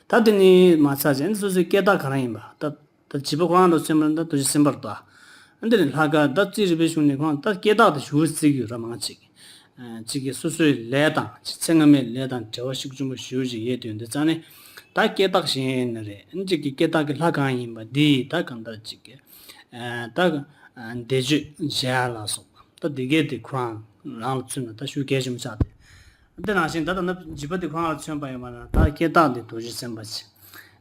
ད་དེ་ནི་མ་ཚར་རྗེས་སོ་སོའི་སྐད་གྲགས་ག་རེ་ཡིན་པ་ད་ད་བྱིས་པ་ཁོ་རང་ལ་མཚོན་པ་ན་ད་རྡོ་རྗེ་སེམས་དཔའ་རེད་དོ། ཨ་འདི་ནི་ལྷག་དཀར་ད་རྩིས་རིག་པའི་གཞུང་ནས་ཁོང་ད་སྐད་གྲགས་དེ་ཞུ་རྩིས་ཀྱི་ཡོད་ར་མང་ཆེ་གི་གཅིག་གིས་སོ་སོའི་ལས་དང་ཚེ་སྔ་མའི་ལས་དང་འབྲེལ་བ་ཤུགས་ཆེན་པོ་ཞེ་པོ་ཅིག་ཡོད་དུས་འདི་རྩ་ནས་ད་སྐད་གྲགས་གཞན་ཡིན་ན་རེད། གཅིག་གི་སྐད་གྲགས་ཀྱི་ལྷ་གང་ཡིན་པ་འདི་ད་གང་ལྟར་གཅིག་གི་ད་བཟླས་བརྗོད་བྱེད་ཡ་ལ་སོགས་པ་ད་འདི་གས་དེ་ཁོ་རང་རང་ལ་མཚོན་ན་ད་ཤུགས་གལ་ཆེན་པོ་ཆགས་ཏེ། འདི་ནང་བཞིན་ད་ལྟ་ན་བྱིས་པ་དེ་ཁོ་རང་ལ་མཚོན་པ་ཡིན་པ་ན་ད་སྐད་གྲགས་འདི་རྡོ་རྗེ་སེམས་དཔའ་ཆེ།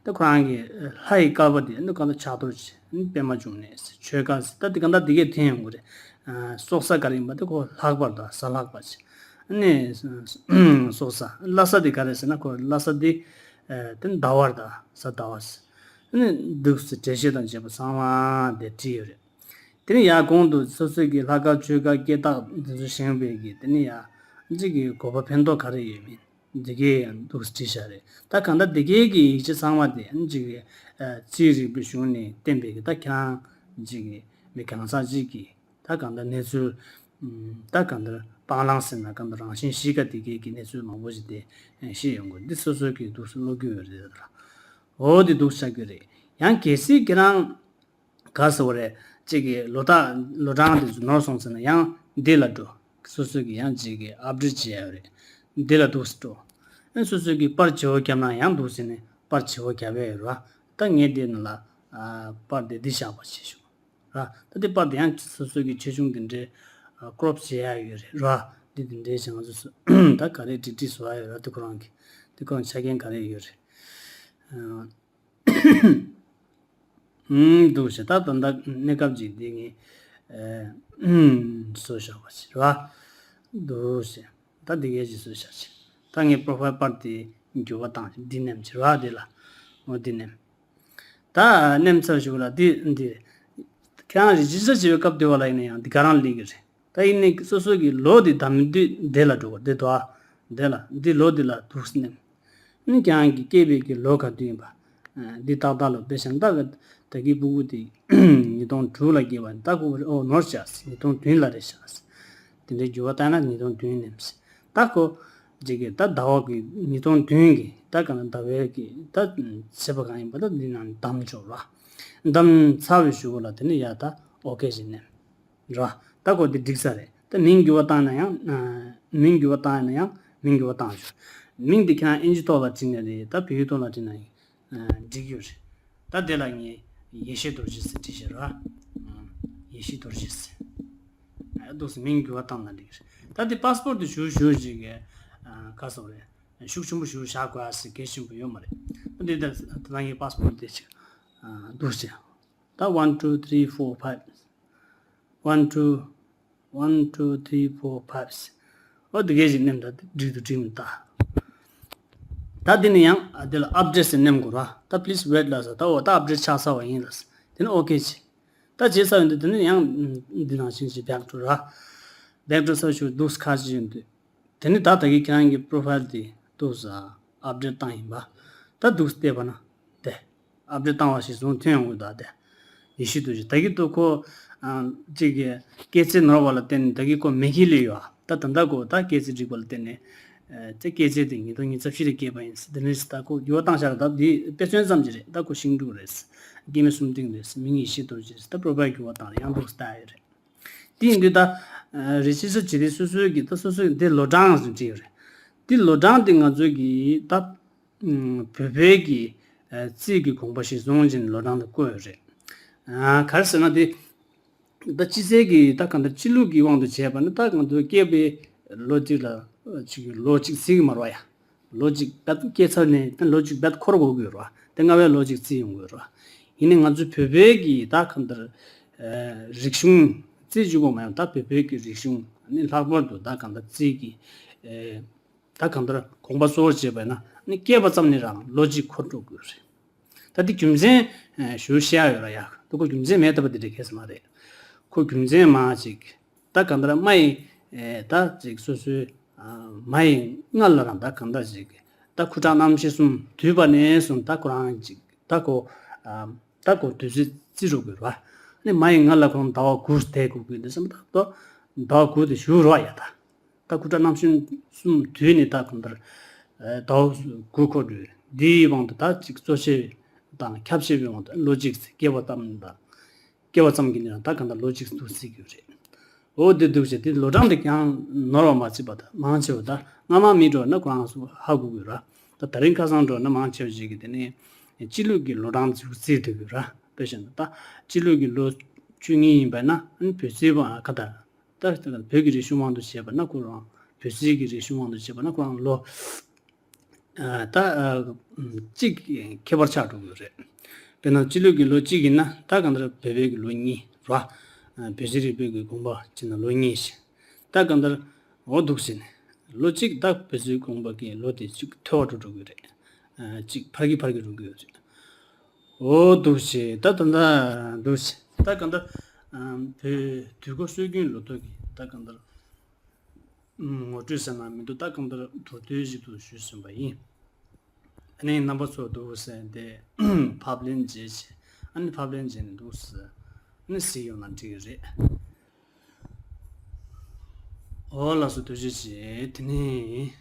ད་ཁོ་རང་གི་ལྷ་ཡི་བསྐལ་པ་དེ་ནི་གང་ལྟར་ཕྱག་རྡོར་ཆེ། པདྨ་འབྱུང་གནས་ཆོས་དཀར་ཟེར་ད་དེ་གང་ལྟར་དེ་གས་འཐེན་ཡོང་གི་རེད། སྲོག་རྩ་ག་རེ་ཡིན་པ་དེ་ཁོ་ལྷག་པར་དང་གཟའ་ལྷག་པ་ཆེ། ནི་སྲོག་རྩ་བླ་གཟའ་དེ་ག་རེ་ཟེར་ན་ཁོ་བླ་གཟའ་དེ་དེ་ཟླ་བ་དང་གཟའ་ཟླ་བ་ཟེར། ནི་འདུག་སེ་འགྲེལ་བཤད་དང་བཅས་པ་ཚང་མ་དེ་བྲིས་ཡོད་རེད། དེ་ནི་ཡང་གོང་དུ་སོ་སོའི་གི་ལྷག་དཀར་ཆོས་དཀར་སྐད་གྲགས་འདི་ཚོ་བཞེངས་པའི་གི་དེ་ནི་ཡང་གཅིག་གི་དགོས་པ་ཕན་ཐོགས་ག་རེ་ཡོད་མིན་འདི་གའི་ཡང་འདུག་སེ་བྲིས་བཞག་རེད། ད་གང་ལྟར་འདི་གའི་གི་ཡིག་ཆ་ཚང་མ་དེ་གཅིག་གི་རྩིས་རིག་པའི་གཞུང་ནས་བསྟན་པའི་གི་ད་ཁྱེད་རང་གཅིག་གི་མི་གང་ཟག་གཅིག་གི་ད་གང་ལྟར་གནས་ཚུལ་ད་གང་ལྟར་སྤང་བླང་ཟེར་ན་གང་ལྟར་རང་བཞིན་གཤིས་ཀ་འདི་གའི་གི་གནས་ཚུལ་མང་པོ་ཞིག་དེ་ཤེས་ཡོང་དགོས། འདི་སོ་སོའི་གི་འདུག་སེ་ཀློག་རྒྱུ་ཡོད་རེད་ལ། འོ་འདི་འདུག་སེ་བྱ་རྒྱུ་རེད། ཡང་གལ་སྲིད་ཁྱེད་རང་ག་ཟེར་བ་རེད། གཅིག་གི་ལོ་རྟགས་ལོ་གྲངས་དེ་ཚོ་ནོར་སོང་ཟེར་ན་ཡང་འདི་ལ་འགྲོ། སོ་སོ་གི་ཡང་གཅིག་གི་ཨབ་ཌེཊ་བྱེད་ཡ་རེད། འདི་ལ་འདུག་སེ་འགྲོ། ཨ་སོ་སོ་གི་པར་བརྗེ་པོ་བརྒྱབ་ན་ཡང་འདུག་ཟེར་ནས་པར་བརྗེ་པོ་བརྒྱབ་ཡ་ཡོད་ར། ད་ངས་འདི་ནང་ལ་ཨ་པར་དེ་འདི་བཞག་པ་བྱེད་ཤོག་ར། ད་འདི་པར་དེ་ཡང་སོ་སོ་གི་ཆེ་ཆུང་དེ་འདྲའི་ཀོ་རོབ་བྱེད་ཡ་ཡོད་རེད་ར། འདི་དེ་འདྲའི་བྱས་ང་ཚོ་སོ་ད་ག་རེ་བྲིས་བྲིས་བཟོ་ཡ་ཡོད་ར། དེ་ཁོ་རང་གི་དེ་ཁོ་རང་ཆ་རྐྱེན་ག་རེ་ཡོད་རེད། ཨ། ཨུམ། འདུག་སེ་ད་ད་ལྟ་གནས་སྐབས་ཅིག་འདི་ངས་ཨུམ་བཟོས་བཞག་པ་ཞིག་རེད་བ། འདུག་སེ་ད་འདི་གས་ཅིག་བཟོས་བཞག་ཅིག་ད་ངས་པོ་རོ་ཕའིལ་པར་དེ་འགྱུར་བ་བཏང་ཅིག་འདི་ནེམ་ཅིག་རེད་བ། འདི་ལ་འོ་འདི་ནེམ། ད་ནེམ་ཚར་ཞུགས་ལ་འདི་འདི་ཁྱེད་རང་རེ་ཇི་སི་ཊར་བྱེད་པའི་སྐབས་དེ་བ་ལ་ཡིན་ན་ཡང་འདི་ག་རང་སླེབས་ཀྱི་རེད། ད་ཡིན་ནའི་སོ་སོ་གི་ལོ་དེ་བདམས་དུས་འདི་ལ་འགྲོ་དགོས། འདི་དོ་ཨ། འདི་ལ་འདི་ལོ་འདི་ལ་འདུག་སེ་ནེམ། ནི་ཁྱེད་རང་གི་སྐྱེས་པའི་གི་ལོ་ག་དུས་ཡིན་པ། ཨ་འདི་ཏག་ཏག་ལོ་དཔེ་བཞག་ན་ད་ག་ ད་གི་ཕྲུ་གུ་དེ་ཉིས་སྟོང་དྲུག་ལ་སྐྱེས་པ་ནི་ད་ཁོ་ཨོ་ནོར་བཞག་ཟེར། ཉིས་སྟོང་བདུན་ལ་རེད་བཞག་ཟེར། དེ་འདྲའི་འགྱུར་བ་བཏང་ན་ཉིས་སྟོང་བདུན་ནས་ཟེར། ད་ཁོ་ཅིག་གི་ད་ཟླ་བ་གི་ཉིས་སྟོང་བདུན་གི་ད་ག་ན་ཟླ་བའི་གི་ད་ཚེས་པ་གང་ཡིན་པ་ད་འདི་ནང་བདམས་ཆོག་ར། བདམས་ཚར་བའི་གཞུག་གུ་ལ་དེ་ནི་ཡ་ད་ཨོ་ཁེ་ཞིག་ནས། ར། ད་ཁོ་འདི་འགྲིག་ས་རེད། ད་མིང་འགྱུར་བ་བཏང་ན་ཡང་། མིང་འགྱུར་བ་བཏང་ཡིན་ན་ཡང་མིང་འགྱུར་བ་བཏང་ཆོག་མིང་འདི་ཁྱེད་རང་ཨིན་ཇི་ཐོག་ལ་བྲིས་ནས་རེད། ད་བོད་ཡིག་ཐོག་ལ་བྲིས་ན་ཡང་འགྲིག་གི་རེད། ད་དེ་ལ་ངས་ཡེ་ཤེས་རྡོ་རྗེ་ཟེར་བྲིས་ཤག་ར། ཡེ་ཤེས་རྡོ་རྗེ་ཟེར། འདུག་སེ་མིང་འགྱུར་བ་བཏང་ན་འགྲིག་གི་རེད། ད་འདི་པཱ་སི་པོར་དེ་ཞུ་ཞུ་ཅིག་གི་ག་སོགས་རེད། ཤུགས་ཆེན་པོ་ཞུ་བཞག་དགོས་ཟེར་གལ་ཆེན་པོ་ཡོད་མ་རེད། ད་འདི་ད་ད་ལྟ་ངའི་པཱ་སི་པོར་དེ་ཅིག་འདུག་སེ། ད་one two three four five one two one two three four five ཨོ་དེ་གས་ཞིག་ནེམ་ད་འགྲིག་ཏུ་འགྲིག་མི་ད། ད་འདི་ནི་ཡང་ཨ་དེ་ལ་ཨབ་ཌེཊ་ཟེར་ནེམ་དགོས་ར། ད་please wait ལ་ཟེར། ད་འོ་ད་ཨབ་ཌེཊ་ཆགས་ཚར་བ་ཡིན་ལ་ཟེར། དེ་ནི་ཨོ་ཁེ་བྱེད། ད་བྱས་ཚར་ཡོང་དུས་དེ་ནི་ཡང་འདི་ནང་བཞིན་ཞིག་back to ར། back to ས་ཞུ་འདུག་ཁ་ཅིག་ཡོང་དུས། དེ་ནི་ད་ད་གི་ཁྱེད་རང་གི་པོ་རོ་ཕའིལ་དེ་འདུག་ས་ཨབ་ཌེཊ་བཏང་ཡིན་པ། ད་འདུག་བལྟས་པ་ན་དེ། ཨབ་ཌེཊ་བཏང་བ་ཞིག་བཟུང་ཐོན་ཡོང་གི་འདུག་དེ། ཡེ་ཤེས་རྡོ་རྗེ། ད་གི་ཏུ་ཁོ། ཨ། གཅིག་གི་སྐྱེས་ཚེས་ནོར་བ་ལ་བརྟེན་ནས་ད་གི་ཁོ་མེ་ཁྱི་ལས་ཡོད་ཨ། ད་ད་ལྟ་ཁོ་ད་སྐྱེས་ཚེས་འགྲིག་པ་ལ་བརྟེན་ནས། ཨ། དེ་སྐྱེས་ཚེས་དེ་ཉིས་སྟོང་ཉི་ཤུ་རྩ་བཞི་ལ་སྐྱེས་པ་ཡིན་ཟེར། དེ་ནས་ད་ཁོ་འགྱུར་བ་བཏང་བཞག་ལ་ད་འདི་དཔེ་མཚོན་ཙམ་ཅིག་རེད། ད་ཁོ་ཤིང་འབྲུག་རེད། སྐྱེས་མེད་གསུམ་སྟེང་རེད། མིང་ཡེ་ཤེས་རྡོ་རྗེ་རེད། ད་པོ་རོ་ཕའིལ་འགྱུར་བ་བཏང་ལ་ཡང་འདུག་སྟ་ཡི་རེད། དེ་ཡིན་དུས་ད། རེ་ཅི་སི་ཊར་བྱེད་དུས་སོ་སོའི་གི་ད་སོ་སོའི་འདི་ལོ་གྲངས་ཟེར་བྲིས་ཡོད་རེད། འདི་ལོ་གྲངས་དེ་ང་ཚོའི་གི་ད། བོད་པའི་གི་རྩིས་ཀྱི་དགོངས་པ་གཞིར་བཟུང་བྱས་ནས་ལོ་གྲངས་དེ་བཀོད་ཡོད་རེད། ག་རེ་ཟེར་ན་དེ། ད་སྤྱི་ཚེས་ཀྱི་ད་གང་ལྟར་སྤྱི་ལུགས་ཀྱི་དབང་དུ་བྱས་པ་ན་ད་ང་ཚོའི་སྐྱེས་པའི་ལོ་གཅིག་ལ་ཅིག་ལོ་གཅིག་བརྩི་གི་མ་རེད་པ་ཡ། ལོ་གཅིག་ད་སྐྱེས་ཚར་ནས་ད་ལོ་གཅིག་བད་འཁོར་དགོས་ཀྱི་ཡོད་རེད་པ། དེ་སྔ་བའི་ལོ་གཅིག་བརྩི་ཡོང་གི་ཡོད་རེད་པ། ཡིན་ནའི་ང་ཚོ་བོད་པའི་གི་ད་གང་ལྟར་རིག་གཞུང་རྩིས་གཅིག་པོ་མ་ཡིན་པ་ད་བོད་པའི་གི་རིག་གཞུང་ནི་ལྷག་པར་དུ་ད་གང་ལྟར་རྩིས་ཀྱི་ད་གང་ལྟར་དགོངས་པ་གཙོ་བོར་བྱས་པ་ཡིན་ན་ནི་སྐྱེས་པ་ཙམ་ནས་རང་ལོ་གཅིག་འཁོར་འགྲོ་དགོས་རེད། ད་འདི་རྒྱུ་མཚན་ཞུ་བཤད་ཡོད་ལ་ཡ། ད་ཁོ་རྒྱུ་མཚན་མེད་ཐབས་པ་འདི་འདྲ་གལ་སྲིད་མ་རེད། ཁོ་རྒྱུ་མཚན་མ་ཅིག་ད་གང་ལྟར་མ་ཡི་ད་ཅིག་སོ་སོའི་མ་ཡི་མངལ་ལ་རང་ད་གང་ལྟར་ཅིག་ད་ཁུ་ཁྲག་རྣམ་ཤེས་གསུམ་འདུས་པ་ནས་བཟུང་ད་ཁོ་རང་ཅིག་ད་ཁོ་ད་ཁོ་དུས་ཚོད་བརྩི་རུ་དགོས་ར། ནི་མ་ཡི་མངལ་ལ་ཁོ་རང་ཟླ་བ་དགུ་བསྡད་དགོས་ཀྱི་འདུག་བསམ་ད་ལྟོ་ཟླ་བ་དགུ་དེ་བཞུགས་རོགས་ཡ་ད། ད་ཁུ་ཁྲག་རྣམ་ཤེས་གསུམ་འདུས་ནས་ད་གང་ལྟར་ཟླ་བ་དགུ་འཁོར་དུས་འདིའི་དབང་དུ་ད་ཅིག་གཙོ་ཆེ་དང་ཁྱབ་ཆེ་བའི་དབང་དུ་ལོ་གཅིག་སྐྱེ་བ་ཙམ་དང་སྐྱེ་བ་ཙམ་གྱི་ནི་ད་གང་ལྟར་ལོ་གཅིག་འདུག་སྲིད་རྒྱུ་རེད། འོ་དེ་འདུག་བྱས་དེ་ལོ་གྲངས་དེ་ཀྱང་ནོར་བ་མ་བརྩིས་པ་ད་མང་ཆེ་བ་ད་སྔ་མ་མི་འགྲོ་ན་ཁོ་རང་ཚོ་ཧ་གོ་དགོས་ར། ད་དེ་རིང་ཁ་སང་འགྲོ་ན་མང་ཆེ་བ་ཞིག་གིས་དེ་ནས་སྤྱི་ལུགས་ཀྱི་ལོ་གྲངས་ཚུགས་རྩིས་འདུག་གི་ར། དཔེ་བཞག་ན་ད་སྤྱི་ལུགས་ཀྱི་ལོ་བཅུ་གཉིས་ཡིན་པ་ན་བོད་རྩིས་པ་ཁ་ད། ད་བོད་ཀྱི་རིག་གཞུང་དབང་དུ་བྱས་པ་ན་ཁོ་རང་བོད་རྩིས་ཀྱི་རིག་གཞུང་དབང་དུ་བྱས་པ་ན་ཁོ་རང་ལོ། ད་གཅིག་ཁྱད་པར་ཆགས་འགྲོ་གི་རེད། དཔེར་ན་སྤྱི་ལོ་གི་ལོ་གཅིག་ཡིན་ན་ད་གང་ལྟར་བོད་པའི་གི་ལོ་གཉིས་ར། བོད་རྩིས་རིག་པའི་གི་དགོངས་པ་བྱས་ན་ལོ་གཉིས་ཤིག་ད་གང་ལྟར་འོ་འདུག་ཟེར་ནས་ལོ་གཅིག་ད་བོད་རྩིས་དགོངས་པ་གི་ལོ་དེ་གཅིག་འཐོལ་བ་འགྲོ་འགྲོ་གི་རེད། གཅིག་ཕར་གི་ཕར་གི་འགྲོ་གི་ཡོད་རེད། འོ་འདུག་ཅེས་ད་ད་ད་འདུག་ཅེས་ད་གང་ལྟར། བོད་དུས་འཁོར་སྲོལ་རྒྱུན་ལོ་ཐོ་གི་ད་གང་ལྟར། ངོ་སྤྲོད་ཟེར་ན་མི་འདུག་ད་གང་ལྟར་མདོར་བསྡུས་ཤིག་ཏུ་ཞུས་ཟིན་པ་ཡིན། ཨ་ནི་རྣམ་པ་ཚོ་འདུག་ཟེར་ཏེ་ཕབ་ལེན་བྱེད་ཅེས་ཨ་ནི་ཕབ་ལེན་བྱས་ནས་འདུག་ཟེར་ཨ་ནི་གཟིགས་ཡོང་ན་འགྲིག་གི་རེད། འོ་ལགས་སོ་ཐུགས་རྗེ་ཆེ། དེ་ནས་